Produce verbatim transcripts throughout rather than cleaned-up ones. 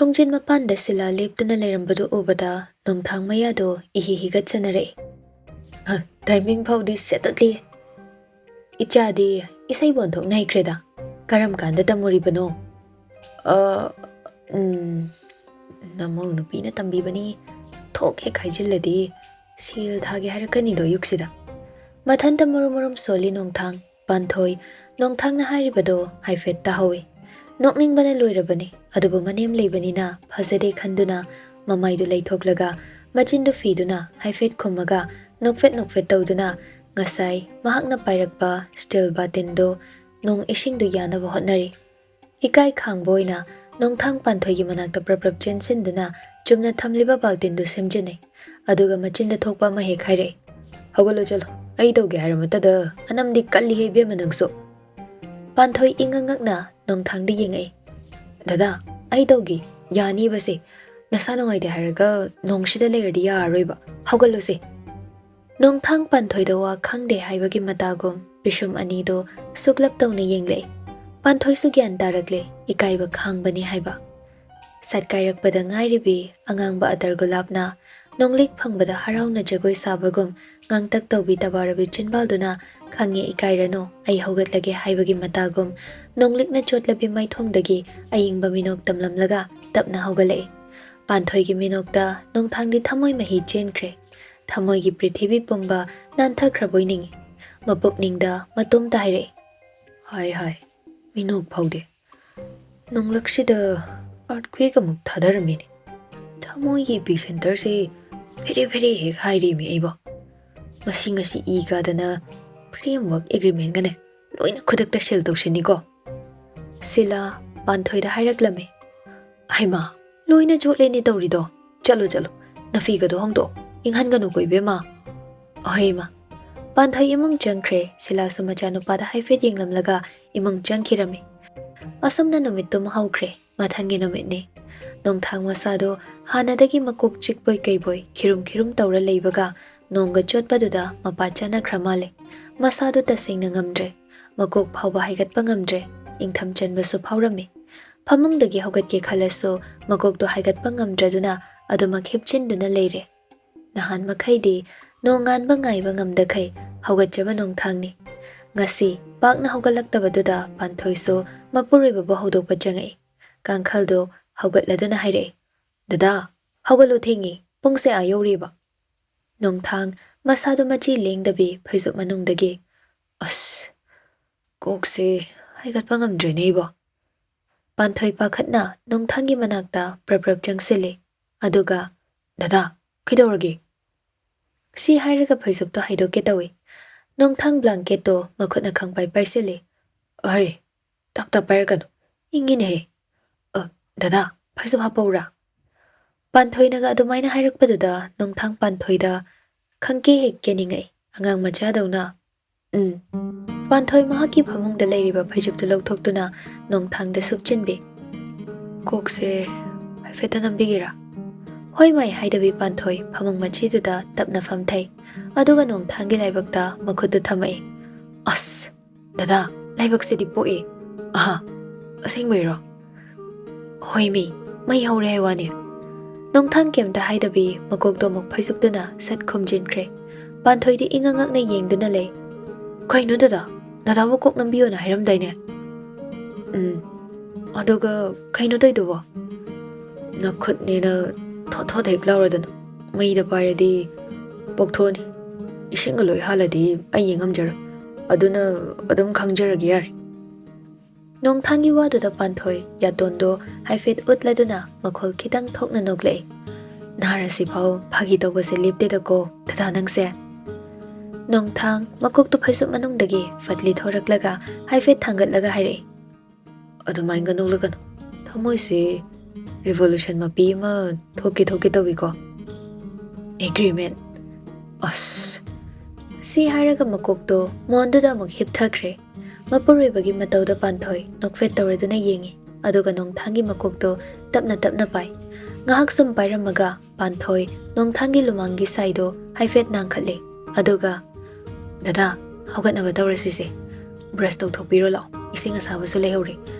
ꯊꯣꯡꯖꯤꯟ ꯃꯄꯥꯟꯗ ꯁꯤꯂꯥ ꯂꯦꯞꯇꯨꯅ ꯂꯩꯔꯝꯕꯗꯨ ꯎꯕꯗ ꯅꯣꯡꯊꯥꯡ ꯃꯌꯥꯗꯣ ꯏꯍꯤ ꯍꯤꯒꯠꯆꯅꯔꯛꯏ꯫ "ꯍ, ꯇꯥꯏꯃꯤꯡ ꯐꯥꯎꯗꯤ ꯁꯦꯠꯇꯠꯂꯤ꯫ ꯏꯆꯥꯗꯤ ꯏꯁꯩꯕꯨ ꯑꯣꯟꯊꯣꯛꯅ ꯍꯩꯈ꯭ꯔꯦꯗ꯫ ꯀꯔꯝ ꯀꯥꯟꯗ ꯇꯝꯃꯨꯔꯤꯕꯅꯣ?" "ꯑ, ꯎꯝ, ꯅꯃꯧ ꯅꯨꯄꯤꯅ ꯇꯝꯕꯤꯕꯅꯤ꯫ ꯊꯣꯛ ꯍꯦꯛ ꯍꯥꯏꯖꯤꯜꯂꯗꯤ ꯁꯦꯜ ꯊꯥꯒꯦ ꯍꯥꯏꯔꯛꯀꯅꯤꯗꯣ ꯑꯌꯨꯛꯁꯤꯗ꯫" ꯃꯊꯟꯇ ꯃꯨꯔꯨꯝ ꯃꯨꯔꯨꯝ ꯁꯣꯜꯂꯤ ꯅꯣꯡꯊꯥꯡ꯫ ꯄꯥꯟꯊꯣꯏ ꯅꯣꯡꯊꯥꯡꯅ ꯍꯥꯏꯔꯤꯕꯗꯣ ꯍꯥꯏꯐꯦꯠ ꯇꯥꯍꯧꯏ꯫ ꯅꯣꯛꯅꯤꯡꯕꯅ ꯂꯣꯏꯔꯕꯅꯤ, ꯑꯗꯨꯕꯨ ꯃꯅꯦꯝ ꯂꯩꯕꯅꯤꯅ ꯐꯖꯗꯦ ꯈꯟꯗꯨꯅ ꯃꯃꯥꯏꯗꯨ ꯂꯩꯊꯣꯛꯂꯒ ꯃꯆꯤꯟꯗꯨ ꯐꯤꯗꯨꯅ ꯍꯥꯏꯐꯦꯠ ꯈꯨꯝꯃꯒ ꯅꯣꯛꯐꯦꯠ ꯅꯣꯛꯐꯦꯠ ꯇꯧꯗꯨꯅ ꯉꯁꯥꯏ ꯃꯍꯥꯛꯅ ꯄꯥꯏꯔꯛꯄ ꯁ꯭ꯇꯤꯜ ꯕꯥꯇꯤꯟꯗꯨ ꯅꯣꯡ ꯏꯁꯤꯡꯗꯨ ꯌꯥꯅꯕ ꯍꯣꯠꯅꯔꯤ꯫ ꯏꯀꯥꯏ ꯈꯥꯡꯕ ꯑꯣꯏꯅ ꯅꯣꯡꯊꯥꯡ ꯄꯥꯟꯊꯣꯏꯒꯤ ꯃꯅꯥꯛꯇ ꯄ꯭ꯔꯞ ꯄ꯭ꯔꯞ ꯆꯦꯟꯁꯤꯟꯗꯨꯅ ꯆꯨꯝꯅ ꯊꯝꯂꯤꯕ ꯕꯥꯜꯇꯤꯟꯗꯨ ꯁꯦꯝꯖꯤꯟꯅꯩ꯫ ꯑꯗꯨꯒ ꯃꯆꯤꯟꯗ ꯊꯣꯛꯄ ꯑꯃ ꯍꯦꯛ ꯍꯥꯏꯔꯛꯏ꯫ "ꯍꯧꯒꯠꯂꯣ ꯆꯠꯂꯣ, ꯑꯩ ꯇꯧꯒꯦ ꯍꯥꯏꯔ ꯃꯇꯗ ꯑꯅꯝꯗꯤ ꯀꯜꯂꯤꯍꯦ ꯏꯕꯦꯝꯃ ꯅꯪꯁꯨ꯫" ꯄꯥꯟꯊꯣꯏ ꯏꯉꯛ ꯉꯛꯅ ꯅꯣꯡꯊꯥꯡꯗ ꯌꯦꯡꯉꯛꯏ꯫ "ꯗꯗꯥ, ꯑꯩ ꯇꯧꯒꯦ, ꯌꯥꯅꯤꯕꯁꯦ꯫ ꯅꯁꯥ ꯅꯨꯡꯉꯥꯏꯇꯦ ꯍꯥꯏꯔꯒ ꯅꯣꯡꯁꯤꯗ ꯂꯩꯔꯗꯤ ꯌꯥꯔꯔꯣꯏꯕ꯫ ꯍꯧꯒꯠꯂꯨꯁꯦ꯫" ꯅꯣꯡꯊꯥꯡ ꯄꯥꯟꯊꯣꯏꯗ ꯋꯥ ꯈꯪꯗꯦ ꯍꯥꯏꯕꯒꯤ ꯃꯇꯥꯒꯨꯝ ꯄꯤꯁꯨꯝ ꯑꯅꯤꯗꯣ ꯁꯨꯛꯂꯞ ꯇꯧꯅ ꯌꯦꯡꯂꯛꯏ꯫ ꯄꯥꯟꯊꯣꯏꯁꯨ ꯒ꯭ꯌꯥꯟ ꯇꯥꯔꯛꯂꯦ, ꯏꯀꯥꯏꯕ ꯈꯥꯡꯕꯅꯤ ꯍꯥꯏꯕ꯫ ꯁꯠꯀꯥꯏꯔꯛꯄꯗ ꯉꯥꯏꯔꯤꯕꯤ ꯑꯉꯥꯡꯕ ꯑꯇꯔ ꯒꯨꯂꯥꯞꯅ ꯅꯣꯡꯂꯤꯛ ꯐꯪꯕꯗ ꯍꯔꯥꯎꯅ ꯖꯒꯣꯏ ꯁꯥꯕꯒꯨꯝ ꯉꯥꯡꯇꯛ ꯇꯧꯕꯤ ꯇꯕꯥꯔꯕꯤ ꯆꯤꯟꯕꯥꯜꯗꯨꯅ "ꯈꯪꯉꯦ, ꯏꯀꯥꯏꯔꯅꯨ, ꯑꯩ ꯍꯧꯒꯠꯂꯒꯦ" ꯍꯥꯏꯕꯒꯤ ꯃꯇꯥꯒꯨꯝ ꯅꯣꯡꯂꯤꯛꯅ ꯆꯣꯠꯂꯕꯤ ꯃꯥꯏꯊꯣꯡꯗꯒꯤ ꯑꯏꯪꯕ ꯃꯤꯅꯣꯛ ꯇꯝꯂꯝꯂꯒ ꯇꯞꯅ ꯍꯧꯒꯠꯂꯛꯏ꯫ ꯄꯥꯟꯊꯣꯏꯒꯤ ꯃꯤꯅꯣꯛꯇ ꯅꯣꯡꯊꯥꯡꯗꯤ ꯊꯃꯣꯏ ꯃꯍꯤ ꯆꯦꯟꯈ꯭ꯔꯦ꯫ ꯊꯃꯣꯏꯒꯤ ꯄ꯭ꯔꯤꯊꯤꯕꯤ ꯄꯨꯝꯕ ꯅꯥꯟꯊꯈ꯭ꯔꯕꯣꯏ ꯅꯤꯡꯏ꯫ ꯃꯄꯨꯛꯅꯤꯡꯗ ꯃꯇꯣꯝꯇ ꯍꯥꯏꯔꯛꯏ, "ꯍꯥꯏ ꯍꯥꯏ, ꯃꯤꯅꯣꯛ ꯐꯥꯎꯗꯦ꯫ ꯅꯣꯡꯂꯛꯁꯤꯗ ꯑꯥꯔꯠꯀ꯭ꯋꯦꯛ ꯑꯃꯨꯛ ꯊꯥꯗꯔꯝꯃꯤꯅꯦ꯫ ꯊꯃꯣꯏꯒꯤ ꯏꯄꯤ ꯁꯦꯟꯇꯔꯁꯦ ꯐꯦꯔꯦ ꯐꯦꯔꯦ ꯍꯦꯛ ꯍꯥꯏꯔꯤꯃꯤ ꯑꯩꯕꯣ꯫ ꯃꯁꯤ ꯉꯁꯤ ꯏ ꯀꯥꯗꯅ ꯐ꯭ꯔꯦꯝꯋꯥꯔꯛ ꯑꯦꯒ꯭ꯔꯤꯃꯦꯟꯒꯅꯦ ꯂꯣꯏꯅ ꯈꯨꯗꯛꯇ ꯁꯤꯜ ꯇꯧꯁꯤꯟꯅꯤꯀꯣ꯫" ꯁꯤꯂꯥ ꯄꯥꯟꯊꯣꯏꯗ ꯍꯥꯏꯔꯛꯂꯝꯃꯤ꯫ "ꯍꯩꯃꯥ, ꯂꯣꯏꯅ ꯆꯣꯠꯂꯦꯅꯦ ꯇꯧꯔꯤꯗꯣ꯫ ꯆꯠꯂꯣ, ꯆꯠꯂꯣ, ꯅꯐꯤꯒꯗꯣ ꯍꯣꯡꯗꯣꯛꯑꯣ, ꯏꯪꯍꯟꯒꯅꯨꯀꯣ ꯏꯕꯦꯝꯃ꯫" ꯑꯍꯩꯃ꯫ ꯄꯥꯟꯊꯣꯏ ꯏꯃꯨꯡ ꯆꯪꯈ꯭ꯔꯦ꯫ ꯁꯤꯂꯥꯁꯨ ꯃꯆꯥꯅꯨꯄꯥꯗ ꯍꯥꯏꯐꯦꯠ ꯌꯦꯡꯂꯝꯂꯒ ꯏꯃꯨꯡ ꯆꯪꯈꯤꯔꯝꯃꯤ꯫ ꯑꯁꯨꯝꯅ ꯅꯨꯃꯤꯠꯇꯨꯃ ꯍꯧꯈ꯭ꯔꯦ꯫ ꯃꯊꯪꯒꯤ ꯅꯨꯃꯤꯠꯅꯤ꯫ ꯅꯣꯡꯊꯥꯡ ꯃꯁꯥꯗꯣ ꯍꯥꯟꯅꯗꯒꯤ ꯃꯀꯣꯛ ꯆꯤꯛꯄꯣꯏ ꯀꯩꯕꯣꯏ ꯈꯤꯔꯨꯝ ꯈꯤꯔꯨꯝ ꯇꯧꯔ ꯂꯩꯕꯒ ꯅꯣꯡꯒ ꯆꯣꯠꯄꯗꯨꯗ ꯃꯄꯥ ꯆꯥꯅꯈ꯭ꯔ ꯃꯥꯜꯂꯦ꯫ ꯃꯁꯥꯗꯣ ꯇꯁꯦꯡꯅ ꯉꯝꯗ꯭ꯔꯦ꯫ ꯃꯀꯣꯛ ꯐꯥꯎꯕ ꯍꯥꯏꯒꯠꯄ ꯉꯝꯗ꯭ꯔꯦ꯫ ꯏꯪꯊꯝ ꯆꯟꯕꯁꯨ ꯐꯥꯎꯔꯝꯃꯤ꯫ ꯐꯃꯨꯡꯗꯒꯤ ꯍꯧꯒꯠꯀꯦ ꯈꯜꯂꯁꯨ ꯃꯀꯣꯛꯇꯣ ꯍꯥꯏꯒꯠꯄ ꯉꯝꯗ꯭ꯔꯗꯨꯅ ꯑꯗꯨꯃꯛ ꯍꯤꯞꯆꯤꯟꯗꯨꯅ ꯂꯩꯔꯦ꯫ ꯅꯍꯥꯟ ꯃꯈꯩꯗꯤ ꯅꯣꯡꯉꯥꯟꯕ ꯉꯥꯏꯕ ꯉꯝꯗꯈꯩ ꯍꯧꯒꯠꯆꯕ ꯅꯣꯡꯊꯥꯡꯅꯤ꯫ ꯉꯁꯤ ꯄꯥꯛꯅ ꯍꯧꯒꯠꯂꯛꯇꯕꯗꯨꯗ ꯄꯥꯟꯊꯣꯏꯁꯨ ꯃꯄꯨꯔꯣꯏꯕꯕꯨ ꯍꯧꯗꯣꯛꯄ ꯆꯪꯉꯛꯏ꯫ ꯀꯥꯡꯈꯜꯗꯣ ꯍꯧꯒꯠꯂꯗꯨꯅ ꯍꯥꯏꯔꯛꯏ, "ꯗꯗꯥ, ꯍꯧꯒꯠꯂꯨ, ꯊꯦꯡꯉꯤ, ꯄꯨꯡꯁꯦ ꯑꯥ ꯌꯧꯔꯤꯕ꯫" ꯅꯣꯡꯊꯥꯡ ꯃꯁꯥꯗꯨ ꯃꯆꯤ ꯂꯦꯡꯗꯕꯤ ꯐꯩꯖꯨꯞ ꯃꯅꯨꯡꯗꯒꯤ, "ꯑꯁ, ꯀꯣꯛꯁꯦ ꯍꯥꯏꯒꯠꯄ ꯉꯝꯗ꯭ꯔꯦꯅꯦ ꯑꯩꯕꯣ꯫" ꯄꯥꯟꯊꯣꯏ ꯄꯥꯈꯠꯅ ꯅꯣꯡꯊꯥꯡꯒꯤ ꯃꯅꯥꯛꯇ ꯄ꯭ꯔꯞ ꯄ꯭ꯔꯞ ꯆꯪꯁꯤꯜꯂꯤ꯫ ꯑꯗꯨꯒ, "ꯗꯗꯥ, ꯀꯩꯗꯧꯔꯒꯦ?" ꯁꯤ ꯍꯥꯏꯔꯒ ꯐꯩꯖꯨꯞꯇꯣ ꯍꯩꯗꯣꯛꯀꯦ ꯇꯧꯏ꯫ ꯅꯣꯡꯊꯥꯡ ꯕ꯭ꯂꯥꯡꯀꯦꯠꯇꯣ ꯃꯈꯨꯠꯅ ꯈꯪꯄꯥꯏ ꯄꯥꯏꯁꯤꯜꯂꯤ꯫ "ꯑꯍꯩ, ꯇꯞ ꯇꯞ ꯄꯥꯏꯔꯛꯀꯅꯨ, ꯏꯪꯉꯤꯅꯦꯍꯦ꯫ ꯑ, ꯗꯗꯥ, ꯐꯩꯖꯨꯞ ꯍꯥꯞꯄꯧꯔꯥ?" ꯄꯥꯟꯊꯣꯏꯅꯒ ꯑꯗꯨꯃꯥꯏꯅ ꯍꯥꯏꯔꯛꯄꯗꯨꯗ ꯅꯣꯡꯊꯥꯡ ꯄꯥꯟꯊꯣꯏꯗ ꯈꯪꯀꯦ ꯍꯦꯛ ꯀꯦꯅꯤꯡꯉꯛꯏ, ꯑꯉꯥꯡ ꯃꯆꯥꯗꯧꯅ꯫ "ꯎꯝ꯫" ꯄꯥꯟꯊꯣꯏ ꯃꯍꯥꯛꯀꯤ ꯐꯃꯨꯡꯗ ꯂꯩꯔꯤꯕ ꯐꯩꯖꯨꯞꯇꯨ ꯂꯧꯊꯣꯛꯇꯨꯅ ꯅꯣꯡꯊꯥꯡꯗ ꯁꯨꯞꯆꯤꯟꯕꯤ꯫ "ꯀꯣꯛꯁꯦ ꯍꯥꯏꯐꯦꯠꯇ ꯅꯝꯕꯤꯒꯦꯔꯥ?" ꯍꯣꯏ ꯃꯥꯏ ꯍꯥꯏꯗꯕꯤ ꯄꯥꯟꯊꯣꯏ ꯐꯃꯨꯡ ꯃꯆꯤꯗꯨꯗ ꯇꯞꯅ ꯐꯝꯊꯩ꯫ ꯑꯗꯨꯒ ꯅꯣꯡꯊꯥꯡꯒꯤ ꯂꯥꯏꯕꯛꯇ ꯃꯈꯨꯠꯇꯨ ꯊꯝꯃꯛꯏ꯫ "ꯑꯁ, ꯗꯗꯥ, ꯂꯥꯏꯕꯛꯁꯤꯗꯤ ꯄꯣꯛꯑꯦ꯫ ꯑꯍꯥ, ꯑꯁꯦꯡꯕꯩꯔꯣ?" "ꯍꯣꯏꯃꯤ, ꯃꯩ ꯍꯧꯔꯦ ꯍꯥꯏ ꯋꯥꯅꯦ꯫" ꯅꯣꯡꯊꯥꯡ ꯀꯩꯝꯇ ꯍꯥꯏꯗꯕꯤ ꯃꯀꯣꯛꯇꯣ ꯑꯃꯨꯛ ꯐꯩꯖꯨꯞꯇꯨꯅ ꯁꯠ ꯈꯨꯝꯖꯤꯟꯈ꯭ꯔꯦ꯫ ꯄꯥꯟꯊꯣꯏꯗꯤ ꯏꯉꯛ ꯉꯛꯅ ꯌꯦꯡꯗꯨꯅ ꯂꯩ꯫ "ꯀꯩꯅꯣ ꯗꯗꯥ? ꯗꯗꯥꯕꯨ ꯀꯣꯛ ꯅꯝꯕꯤꯌꯣꯅ ꯍꯥꯏꯔꯝꯗꯥꯏꯅꯦ?" "ꯎꯝ, ꯑꯗꯨꯒ ꯀꯩꯅꯣ ꯇꯧꯗꯨꯕꯣ? ꯅꯈꯨꯠꯅꯦꯅ ꯊꯣꯠ ꯊꯣꯠ ꯍꯦꯛ ꯂꯥꯎꯔꯗꯅ ꯃꯩꯗ ꯄꯥꯏꯔꯗꯤ ꯄꯣꯛꯊꯣꯛꯑꯅꯤ꯫ ꯏꯁꯤꯡꯒ ꯂꯣꯏ ꯍꯥꯜꯂꯗꯤ ꯑꯩ ꯌꯦꯡ ꯉꯝꯖꯔꯣꯏ꯫ ꯑꯗꯨꯅ ꯑꯗꯨꯝ ꯈꯪꯖꯔꯒꯦ ꯌꯥꯔꯦ꯫" ꯅꯣꯡꯊꯥꯡꯒꯤ ꯋꯥꯗꯨꯗ ꯄꯥꯟꯊꯣꯏ ꯌꯥꯇꯣꯟꯗꯣ ꯍꯥꯏꯐꯦꯠ ꯎꯠꯂꯗꯨꯅ ꯃꯈꯣꯜ ꯈꯤꯇꯪ ꯊꯣꯛꯅ ꯅꯣꯛꯂꯛꯏ꯫ "ꯅꯥꯔꯁꯤꯐꯥꯎ ꯐꯥꯒꯤ ꯇꯧꯕꯁꯦ ꯂꯦꯞꯇꯦꯗꯀꯣ, ꯗꯗꯥ ꯅꯪꯁꯦ꯫" ꯅꯣꯡꯊꯥꯡ ꯃꯀꯣꯛꯇꯨ ꯐꯩꯖꯨꯞ ꯃꯅꯨꯡꯗꯒꯤ ꯐꯠꯂꯤ ꯊꯣꯔꯛꯂꯒ ꯍꯥꯏꯐꯦꯠ ꯊꯥꯡꯒꯠꯂꯒ ꯍꯥꯏꯔꯛꯏ, "ꯑꯗꯨꯃꯥꯏꯅꯒ ꯅꯣꯛꯂꯛꯀꯅꯨ꯫ ꯊꯃꯣꯏꯁꯦ revolution ꯃꯄꯤ ꯑꯃ ꯊꯣꯛꯀꯦ ꯊꯣꯛꯀꯦ ꯇꯧꯏꯀꯣ꯫ Agreement꯫ ꯑꯁ꯫" ꯁꯤ ꯍꯥꯏꯔꯒ ꯃꯀꯣꯛꯇꯣ ꯃꯣꯟꯗꯨꯗ ꯑꯃꯨꯛ ꯍꯤꯞꯊꯈ꯭ꯔꯦ꯫ ꯃꯄꯨꯔꯣꯏꯕꯒꯤ ꯃꯇꯧꯗ ꯄꯥꯟꯊꯣꯏ ꯅꯣꯛꯐꯦꯠ ꯇꯧꯔꯗꯨꯅ ꯌꯦꯡꯉꯤ, ꯑꯗꯨꯒ ꯅꯣꯡꯊꯥꯡꯒꯤ ꯃꯀꯣꯛꯇꯣ ꯇꯞꯅ ꯇꯞꯅ ꯄꯥꯏ꯫ ꯉꯥꯏꯍꯥꯛ ꯁꯨꯝ ꯄꯥꯏꯔꯝꯃꯒ ꯄꯥꯟꯊꯣꯏ ꯅꯣꯡꯊꯥꯡꯒꯤ ꯂꯨꯃꯥꯡꯒꯤ ꯁꯥꯏꯗꯣ ꯍꯥꯏꯐꯦꯠ ꯅꯥꯡꯈꯠꯂꯦ, ꯑꯗꯨꯒ, "ꯗꯗꯥ, ꯍꯧꯒꯠꯅꯕ ꯇꯧꯔꯁꯤꯁꯦ꯫ Brush ꯇꯧꯊꯣꯛꯄꯤꯔꯣ ꯂꯥꯛꯑꯣ, ꯏꯁꯤꯡ ꯑꯁꯥꯕꯁꯨ ꯂꯩꯍꯧꯔꯦ,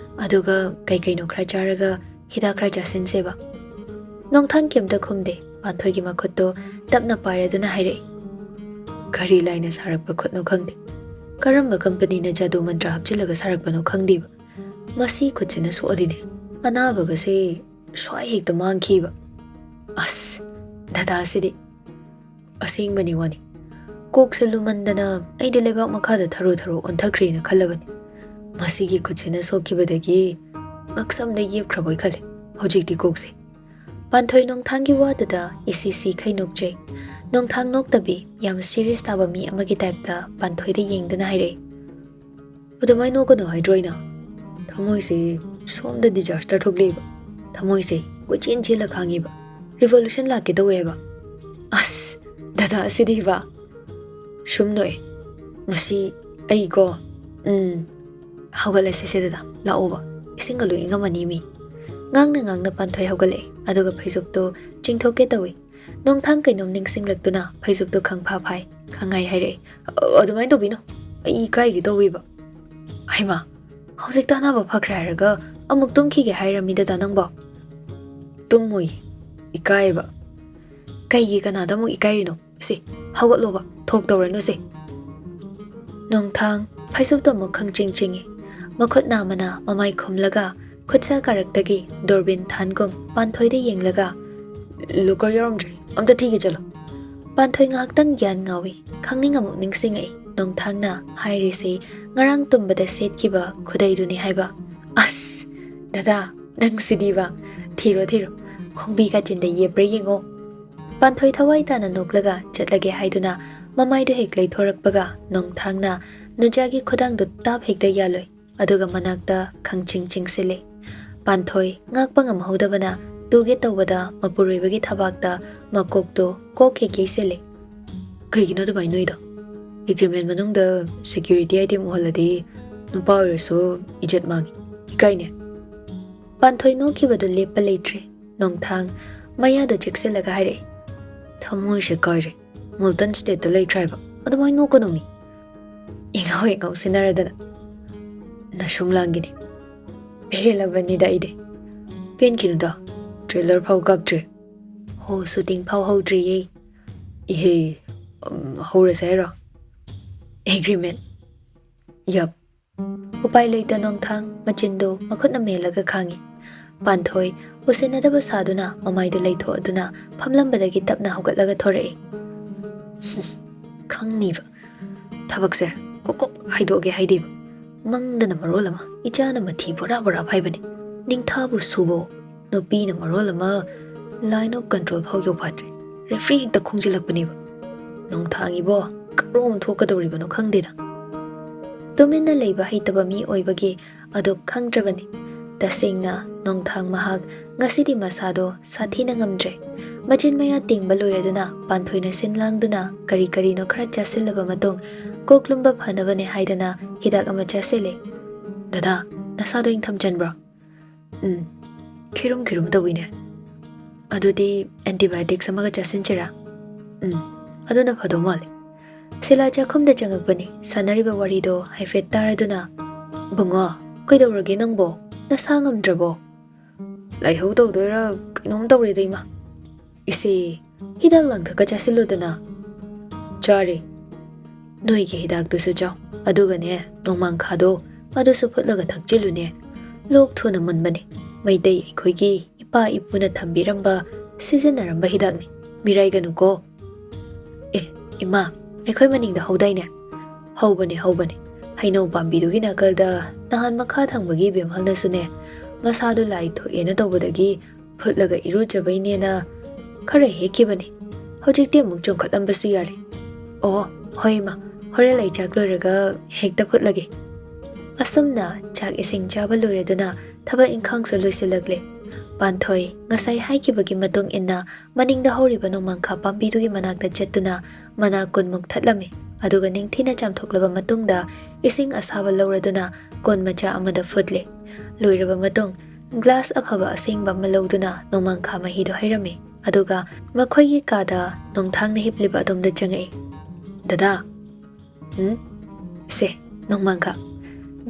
ꯑꯗꯨꯒ ꯀꯩ ꯀꯩꯅꯣ ꯈꯔ ꯆꯥꯔꯒ ꯍꯤꯗꯥꯛ ꯈꯔ ꯆꯥꯁꯤꯟꯁꯦꯕ꯫ ꯅꯣꯡꯊꯥꯡ ꯀꯩꯝꯇ ꯈꯨꯝꯗꯦ꯫ ꯄꯥꯟꯊꯣꯏꯒꯤ ꯃꯈꯨꯠꯇꯣ ꯇꯞꯅ ꯄꯥꯏꯔꯗꯨꯅ ꯍꯥꯏꯔꯛꯏ, "ꯀꯔꯤ ꯂꯥꯏꯅ ꯁꯥꯔꯛꯄ ꯈꯨꯠꯅꯣ ꯈꯪꯗꯦ꯫ ꯀꯔꯝꯕ ꯀꯝꯄꯅꯤꯅ ꯖꯥꯗꯨ ꯃꯟꯇ꯭ꯔ ꯍꯥꯞꯆꯤꯜꯂꯒ ꯁꯥꯔꯛꯄꯅꯣ ꯈꯪꯗꯦꯕ꯫ ꯃꯁꯤ ꯈꯨꯠꯁꯤꯅ ꯁꯣꯛꯑꯗꯤꯅꯦ, ꯑꯅꯥꯕꯒꯁꯦ ꯁ꯭ꯋꯥꯏ ꯍꯦꯛꯇ ꯃꯥꯡꯈꯤꯕ꯫ ꯑꯁ, ꯗꯗꯥꯁꯤꯗꯤ!" ꯑꯁꯦꯡꯕꯅꯤ ꯋꯥꯅꯤ꯫ ꯀꯣꯛꯁꯦ ꯂꯨꯃꯟꯗꯅ ꯑꯩꯗꯤ ꯂꯩꯕꯥꯛ ꯃꯈꯥꯗ ꯊꯔꯣ ꯊꯔꯣ ꯑꯣꯟꯊꯈ꯭ꯔꯦꯅ ꯈꯜꯂꯕꯅꯤ꯫ ꯃꯁꯤꯒꯤ ꯈꯨꯠꯁꯤꯅ ꯁꯣꯛꯈꯤꯕꯗꯒꯤ ꯉꯛꯁꯝꯗ ꯌꯦꯞꯈ꯭ꯔꯕꯣꯏ ꯈꯜꯂꯤ ꯍꯧꯖꯤꯛꯇꯤ ꯀꯣꯛꯁꯦ꯫ ꯄꯥꯟꯊꯣꯏ ꯅꯣꯡꯊꯥꯡꯒꯤ ꯋꯥꯗꯨꯗ ꯏꯁꯤ ꯁꯤꯈꯩ ꯅꯣꯛꯆꯩ꯫ ꯅꯣꯡꯊꯥꯡ ꯅꯣꯛꯇꯕꯤ, ꯌꯥꯝ ꯁꯤꯔꯤꯌꯁ ꯇꯥꯕ ꯃꯤ ꯑꯃꯒꯤ ꯇꯥꯏꯞꯇ ꯄꯥꯟꯊꯣꯏꯗ ꯌꯦꯡꯗꯨꯅ ꯍꯥꯏꯔꯛꯏ, "ꯑꯗꯨꯃꯥꯏꯅ ꯅꯣꯛꯀꯅꯨ ꯍꯥꯏꯗ꯭ꯔꯣ ꯑꯩꯅ? ꯊꯃꯣꯏꯁꯦ ꯁꯣꯝꯗ ꯗꯤꯖꯥꯁꯇꯔ ꯊꯣꯛꯂꯛꯏꯕ꯫ ꯊꯃꯣꯏꯁꯦ ꯀꯣꯏꯆꯦꯟ ꯆꯦꯜꯂ ꯈꯥꯡꯉꯤꯕ꯫ ꯔꯤꯚꯣꯂꯨꯁꯟ ꯂꯥꯛꯀꯦ ꯇꯧꯋꯦ ꯍꯥꯏꯕ꯫" ꯑꯁ, ꯗꯗꯥ ꯑꯁꯤꯗꯤꯕ꯫ ꯁꯨꯝ ꯅꯣꯛꯑꯦ꯫ "ꯃꯁꯤ ꯑꯩꯀꯣ, ꯎꯝ, ꯍꯧꯒꯠꯂꯁꯤꯁꯦ ꯗꯗꯥ, ꯂꯥꯛꯑꯣꯕ꯫ ꯏꯁꯤꯡꯒ ꯂꯣꯏ ꯏꯪꯉꯝꯃꯅꯤ ꯃꯤ꯫" ꯉꯥꯡꯅ ꯉꯥꯡꯅ ꯄꯥꯟꯊꯣꯏ ꯍꯧꯒꯠꯂꯛꯑꯦ, ꯑꯗꯨꯒ ꯐꯩꯖꯨꯞꯇꯣ ꯆꯤꯡꯊꯣꯛꯀꯦ ꯇꯧꯏ꯫ ꯅꯣꯡꯊꯥꯡ ꯀꯩꯅꯣꯝ ꯅꯤꯡꯁꯤꯡꯂꯛꯇꯨꯅ ꯐꯩꯖꯨꯞꯇꯣ ꯈꯪꯐꯥ ꯐꯥꯏ꯫ ꯈꯪꯉꯥꯏ ꯍꯥꯏꯔꯛꯑꯦ, "ꯑ-, ꯑꯗꯨꯃꯥꯏꯅ ꯇꯧꯕꯤꯅꯣ, ꯑꯩ ꯏꯀꯥꯏꯒꯦ ꯇꯧꯋꯦꯕ꯫" "ꯍꯩꯃꯥ, ꯍꯧꯖꯤꯛꯇ ꯑꯅꯥꯕ ꯐꯈ꯭ꯔꯦ ꯍꯥꯏꯔꯒ ꯑꯃꯨꯛ ꯇꯨꯝꯈꯤꯒꯦ ꯍꯥꯏꯔꯝꯃꯤ ꯗꯗꯥ ꯅꯪꯕꯣ?" "ꯇꯨꯝꯃꯣꯏ, ꯏꯀꯥꯏꯕ꯫" "ꯀꯩꯒꯤ ꯀꯅꯥꯗ ꯑꯃꯨꯛ ꯏꯀꯥꯏꯔꯤꯅꯣ? ꯁꯤ, ꯍꯧꯒꯠꯂꯣꯕ, ꯊꯣꯛ ꯇꯧꯔꯅꯨꯁꯦ꯫" ꯅꯣꯡꯊꯥꯡ ꯐꯩꯖꯨꯞꯇꯣ ꯑꯃꯨꯛ ꯈꯪꯆꯤꯡ ꯆꯤꯡꯉꯤ꯫ ꯃꯈꯨꯠ ꯅꯥꯝꯃꯅ ꯃꯃꯥꯏ ꯈꯨꯝꯂꯒ ꯈꯨꯠꯁꯥ ꯀꯥꯔꯛꯇꯒꯤ ꯗꯣꯔꯕꯤꯟ ꯊꯥꯟꯒꯨꯝ ꯄꯥꯟꯊꯣꯏꯗ ꯌꯦꯡꯂꯒ, "ꯂꯣꯀꯔ ꯌꯥꯎꯔꯝꯗ꯭ꯔꯦ, ꯑꯝꯇ ꯊꯤꯒꯦ ꯆꯠꯂꯣ꯫" ꯄꯥꯟꯊꯣꯏ ꯉꯥꯏꯍꯥꯛꯇꯪ ꯒ꯭ꯌꯥꯟ ꯉꯥꯎꯏ꯫ ꯈꯪꯅꯤꯡ ꯑꯃꯨꯛ ꯅꯤꯡꯁꯤꯡꯉꯛꯏ꯫ ꯅꯣꯡꯊꯥꯡꯅ ꯍꯥꯏꯔꯤꯁꯤ ꯉꯔꯥꯡ ꯇꯨꯝꯕꯗ ꯁꯦꯠꯈꯤꯕ ꯈꯨꯗꯩꯗꯨꯅꯤ ꯍꯥꯏꯕ꯫ "ꯑꯁ, ꯗꯗꯥ, ꯅꯪꯁꯤꯗꯤꯕ꯫ ꯊꯤꯔꯣ, ꯊꯤꯔꯣ꯫ ꯈꯣꯡꯕꯤ ꯀꯥꯆꯤꯟꯗ ꯌꯦꯞꯄ꯭ꯔꯥ ꯌꯦꯡꯉꯣ꯫" ꯄꯥꯟꯊꯣꯏ ꯊꯋꯥꯏ ꯇꯥꯅ ꯅꯣꯛꯂꯒ ꯆꯠꯂꯒꯦ ꯍꯥꯏꯗꯨꯅ ꯃꯃꯥꯏꯗꯨ ꯍꯦꯛ ꯂꯩꯊꯣꯔꯛꯄꯒ ꯅꯣꯡꯊꯥꯡꯅ ꯅꯨꯖꯥꯒꯤ ꯈꯨꯗꯥꯡꯗꯨ ꯇꯥꯞ ꯍꯦꯛꯇ ꯌꯥꯜꯂꯨꯏ꯫ ꯑꯗꯨꯒ ꯃꯅꯥꯛꯇ ꯈꯪꯆꯤꯡ ꯆꯤꯡꯁꯤꯜꯂꯦ꯫ ꯄꯥꯟꯊꯣꯏ ꯉꯥꯛꯄ ꯉꯝꯍꯧꯗꯕꯅ ꯇꯨꯒꯦ ꯇꯧꯕꯗ ꯃꯄꯨꯔꯣꯏꯕꯒꯤ ꯊꯕꯥꯛꯇ ꯃꯀꯣꯛꯇꯨ ꯀꯣꯛ ꯍꯦꯛ ꯌꯩꯁꯤꯜꯂꯦ꯫ "ꯀꯩꯒꯤꯅꯣ ꯑꯗꯨꯃꯥꯏꯅ ꯅꯣꯏꯗꯣ? ꯑꯦꯒ꯭ꯔꯤꯃꯦꯟ ꯃꯅꯨꯡꯗ ꯁꯦꯀ꯭ꯌꯨꯔꯤꯇꯤ ꯑꯥꯏꯇꯦꯝ ꯎꯍꯜꯂꯗꯤ ꯅꯨꯄꯥ ꯑꯣꯏꯔꯁꯨ ꯏꯖꯠ ꯃꯥꯡꯉꯤ꯫ ꯏꯀꯥꯏꯅꯦ꯫" ꯄꯥꯟꯊꯣꯏ ꯅꯣꯛꯈꯤꯕꯗꯨ ꯂꯦꯞꯄ ꯂꯩꯇ꯭ꯔꯦ꯫ ꯅꯣꯡꯊꯥꯡ ꯃꯌꯥꯗꯨ ꯆꯤꯛꯁꯤꯜꯂꯒ ꯍꯥꯏꯔꯛꯏ, "ꯊꯃꯣꯏꯁꯦ ꯀꯥꯏꯔꯦ꯫ ꯃꯨꯜꯇꯟ ꯁ꯭ꯇꯦꯠꯇ ꯂꯩꯈ꯭ꯔꯦ ꯍꯥꯏꯕ꯫ ꯑꯗꯨꯃꯥꯏꯅ ꯅꯣꯛꯀꯅꯣ ꯃꯤ꯫ ꯏꯉꯥꯎ ꯍꯦꯛ ꯉꯥꯎꯁꯤꯟꯅꯔꯗꯅ꯫ ꯅꯁꯨꯡ ꯂꯥꯡꯒꯤꯅꯤ꯫" ꯍꯦꯜꯂꯕꯅꯤꯗ ꯑꯩꯗꯤ꯫ ꯄꯦꯟꯈꯤꯅꯨꯗ, ꯇ꯭ꯔꯦꯂꯔ ꯐꯥꯎ ꯀꯥꯞꯇ꯭ꯔꯤ꯫ ꯍꯣ, ꯁꯨꯇꯤꯡ ꯐꯥꯎ ꯍꯧꯗ꯭ꯔꯤꯌꯦ꯫ ꯏꯍꯦ, ꯎꯝ, ꯍꯧꯔꯁꯦ ꯍꯥꯏꯔꯣ? ꯑꯦꯒ꯭ꯔꯤꯃꯦꯟ꯫ ꯌꯞ꯫ ꯎꯄꯥꯏ ꯂꯩꯇ ꯅꯣꯡꯊꯥꯡ ꯃꯆꯤꯟꯗꯨ ꯃꯈꯨꯠꯅ ꯃꯦꯜꯂꯒ ꯈꯥꯡꯉꯤ꯫ ꯄꯥꯟꯊꯣꯏ ꯎꯁꯤꯟꯅꯗꯕ ꯁꯥꯗꯨꯅ ꯃꯃꯥꯏꯗꯨ ꯂꯩꯊꯣꯛꯑꯗꯨꯅ ꯐꯝꯂꯝꯕꯗꯒꯤ ꯇꯞꯅ ꯍꯧꯒꯠꯂꯒ ꯊꯣꯔꯛꯏ꯫ ꯈꯪꯅꯤꯕ꯫ ꯊꯕꯛꯁꯦ ꯀꯣꯛ ꯀꯣꯛ ꯍꯥꯏꯗꯣꯛꯑꯒꯦ ꯍꯥꯏꯗꯦꯕ꯫ ꯃꯪꯗꯅ ꯃꯔꯣꯜ ꯑꯃ, ꯏꯆꯥꯅ ꯃꯊꯤ ꯕꯣꯔꯥ ꯕꯣꯔꯥ ꯐꯥꯏꯕꯅꯤ꯫ ꯅꯤꯡꯊꯥꯕꯨ ꯁꯨꯕꯣ, ꯅꯨꯄꯤꯅ ꯃꯔꯣꯜ ꯑꯃ line of control ꯐꯥꯎ ꯌꯧꯐꯥꯠꯇ꯭ꯔꯦ꯫ Referee ꯍꯦꯛꯇ ꯈꯣꯡꯖꯤꯜꯂꯛꯄꯅꯦꯕ꯫ ꯅꯣꯡꯊꯥꯡꯒꯤꯕꯣ, ꯀꯔꯣꯝ ꯊꯣꯛꯀꯗꯧꯔꯤꯕꯅꯣ ꯈꯪꯗꯦꯗ꯫ ꯇꯨꯃꯤꯟꯅ ꯂꯩꯕ ꯍꯩꯇꯕ ꯃꯤ ꯑꯣꯏꯕꯒꯤ ꯑꯗꯨ ꯈꯪꯗ꯭ꯔꯕꯅꯤ꯫ ꯇꯁꯦꯡꯅ ꯅꯣꯡꯊꯥꯡ ꯃꯍꯥꯛ ꯉꯁꯤꯗꯤ ꯃꯁꯥꯗꯣ ꯁꯥꯊꯤꯅ ꯉꯝꯗ꯭ꯔꯦ꯫ ꯃꯆꯤꯟ ꯃꯌꯥ ꯇꯦꯡꯕ ꯂꯣꯏꯔꯗꯨꯅ ꯄꯥꯟꯊꯣꯏꯅ ꯁꯤꯟ ꯂꯥꯡꯗꯨꯅ ꯀꯔꯤ ꯀꯔꯤꯅꯣ ꯈꯔ ꯆꯥꯁꯤꯜꯂꯕ ꯃꯇꯨꯡ ꯀꯣꯛ ꯂꯨꯝꯕ ꯐꯅꯕꯅꯦ ꯍꯥꯏꯗꯅ ꯍꯤꯗꯥꯛ ꯑꯃ ꯆꯥꯁꯤꯜꯂꯦ꯫ "ꯗꯗꯥ, ꯅꯁꯥꯗꯣ ꯏꯪꯊꯝ ꯆꯟꯕ꯭ꯔꯣ?" "ꯎꯝ, ꯈꯤꯔꯨꯝ ꯈꯤꯔꯨꯝ ꯇꯧꯏꯅꯦ꯫ ꯑꯗꯨꯗꯤ antibiotics ꯑꯃꯒ ꯆꯥꯁꯤꯟꯁꯤꯔꯥ?" "ꯎꯝ, ꯑꯗꯨꯅ ꯐꯗꯧ ꯃꯥꯜꯂꯦ꯫" ꯁꯤꯂꯥ ꯆꯥꯛꯈꯨꯝꯗ ꯆꯪꯉꯛꯄꯅꯤ꯫ ꯁꯥꯟꯅꯔꯤꯕ ꯋꯥꯔꯤꯗꯣ ꯍꯥꯏꯐꯦꯠ ꯇꯥꯔꯗꯨꯅ, "ꯕꯨꯡꯉꯣ, ꯀꯩꯗꯧꯔꯒꯦ ꯅꯪꯕꯣ? ꯅꯁꯥ ꯉꯝꯗ꯭ꯔꯕꯣ?" "ꯂꯥꯏꯍꯧ ꯇꯧꯗꯣꯏꯔꯥ ꯀꯩꯅꯣꯝ ꯇꯧꯔꯦꯗ, ꯏꯃꯥ꯫" "ꯏꯁꯦ, ꯍꯤꯗꯥꯛ ꯂꯥꯡꯊꯛꯀ ꯆꯥꯁꯤꯜꯂꯨꯗꯅ꯫" "ꯆꯥꯔꯦ꯫ ꯅꯣꯏꯒꯤ ꯍꯤꯗꯥꯛꯇꯨꯁꯨ ꯆꯥꯎ꯫ ꯑꯗꯨꯒꯅꯦ, ꯅꯣꯡꯃꯥꯡꯈꯥꯗꯣ, ꯑꯗꯨꯁꯨ ꯐꯨꯠꯂꯒ ꯊꯛꯆꯤꯜꯂꯨꯅꯦ꯫ ꯂꯣꯛ ꯊꯨꯅ ꯃꯨꯟꯕꯅꯦ꯫ ꯃꯩꯇꯩ ꯑꯩꯈꯣꯏꯒꯤ ꯏꯄꯥ ꯏꯄꯨꯅ ꯊꯝꯕꯤꯔꯝꯕ, ꯁꯤꯖꯤꯟꯅꯔꯝꯕ ꯍꯤꯗꯥꯛꯅꯤ꯫ ꯃꯤꯔꯥꯏꯒꯅꯨꯀꯣ꯫" "ꯑꯦ, ꯏꯃꯥ, ꯑꯩꯈꯣꯏ ꯃꯅꯤꯡꯗ ꯍꯧꯗꯥꯏꯅꯦ?" "ꯍꯧꯕꯅꯦ, ꯍꯧꯕꯅꯦ꯫ ꯍꯩꯅꯧ ꯄꯥꯝꯕꯤꯗꯨꯒꯤ ꯅꯥꯀꯜꯗ ꯅꯍꯥꯟ ꯃꯈꯥ ꯊꯪꯕꯒꯤ ꯕꯦꯝꯍꯜꯅꯁꯨꯅꯦ, ꯃꯁꯥꯗꯣ ꯂꯥꯏ ꯊꯣꯛꯑꯦꯅ ꯇꯧꯕꯗꯒꯤ ꯐꯨꯠꯂꯒ ꯏꯔꯨꯖꯕꯩꯅꯦꯅ ꯈꯔ ꯍꯦꯛꯈꯤꯕꯅꯦ꯫ ꯍꯧꯖꯤꯛꯇꯤ ꯑꯃꯨꯛ ꯆꯣꯡꯈꯠꯂꯝꯕꯁꯨ ꯌꯥꯔꯦ꯫" "ꯑꯣ, ꯍꯣꯏ ꯏꯃꯥ, ꯍꯣꯔꯦꯟ ꯑꯩ ꯆꯥꯛ ꯂꯣꯏꯔꯒ ꯍꯦꯛꯇ ꯐꯨꯠꯂꯒꯦ꯫" ꯑꯁꯨꯝꯅ ꯆꯥꯛ ꯏꯁꯤꯡ ꯆꯥꯕ ꯂꯣꯏꯔꯗꯨꯅ ꯊꯕꯛ ꯏꯪꯈꯥꯡꯁꯨ ꯂꯣꯏꯁꯤꯜꯂꯛꯂꯦ꯫ ꯄꯥꯟꯊꯣꯏ ꯉꯁꯥꯏ ꯍꯥꯏꯈꯤꯕꯒꯤ ꯃꯇꯨꯡ ꯏꯟꯅ ꯃꯅꯤꯡꯗ ꯍꯧꯔꯤꯕ ꯅꯣꯡꯃꯥꯡꯈꯥ ꯄꯥꯝꯕꯤꯗꯨꯒꯤ ꯃꯅꯥꯛꯇ ꯆꯠꯇꯨꯅ ꯃꯅꯥ ꯀꯨꯟꯃꯨꯛ ꯊꯠꯂꯝꯃꯤ꯫ ꯑꯗꯨꯒ ꯅꯤꯡꯊꯤꯅ ꯆꯥꯝꯊꯣꯛꯂꯕ ꯃꯇꯨꯡꯗ ꯏꯁꯤꯡ ꯑꯁꯥꯕ ꯂꯧꯔꯗꯨꯅ ꯀꯣꯟ ꯃꯆꯥ ꯑꯃꯗ ꯐꯨꯠꯂꯦ꯫ ꯂꯣꯏꯔꯕ ꯃꯇꯨꯡ glass ꯑꯐꯕ ꯑꯁꯦꯡꯕ ꯑꯃ ꯂꯧꯗꯨꯅ ꯅꯣꯡꯃꯥꯡꯈꯥ ꯃꯍꯤꯗꯨ ꯍꯩꯔꯝꯃꯤ꯫ ꯑꯗꯨꯒ ꯃꯈꯣꯏꯒꯤ ꯀꯥꯗ ꯅꯣꯡꯊꯥꯡꯅ ꯍꯤꯞꯂꯤꯕ ꯑꯗꯣꯝꯗ ꯆꯪꯉꯛꯏ꯫ "ꯗꯗꯥ꯫" "ꯎꯝ? ꯁꯦ, ꯅꯣꯡꯃꯥꯡꯈꯥ꯫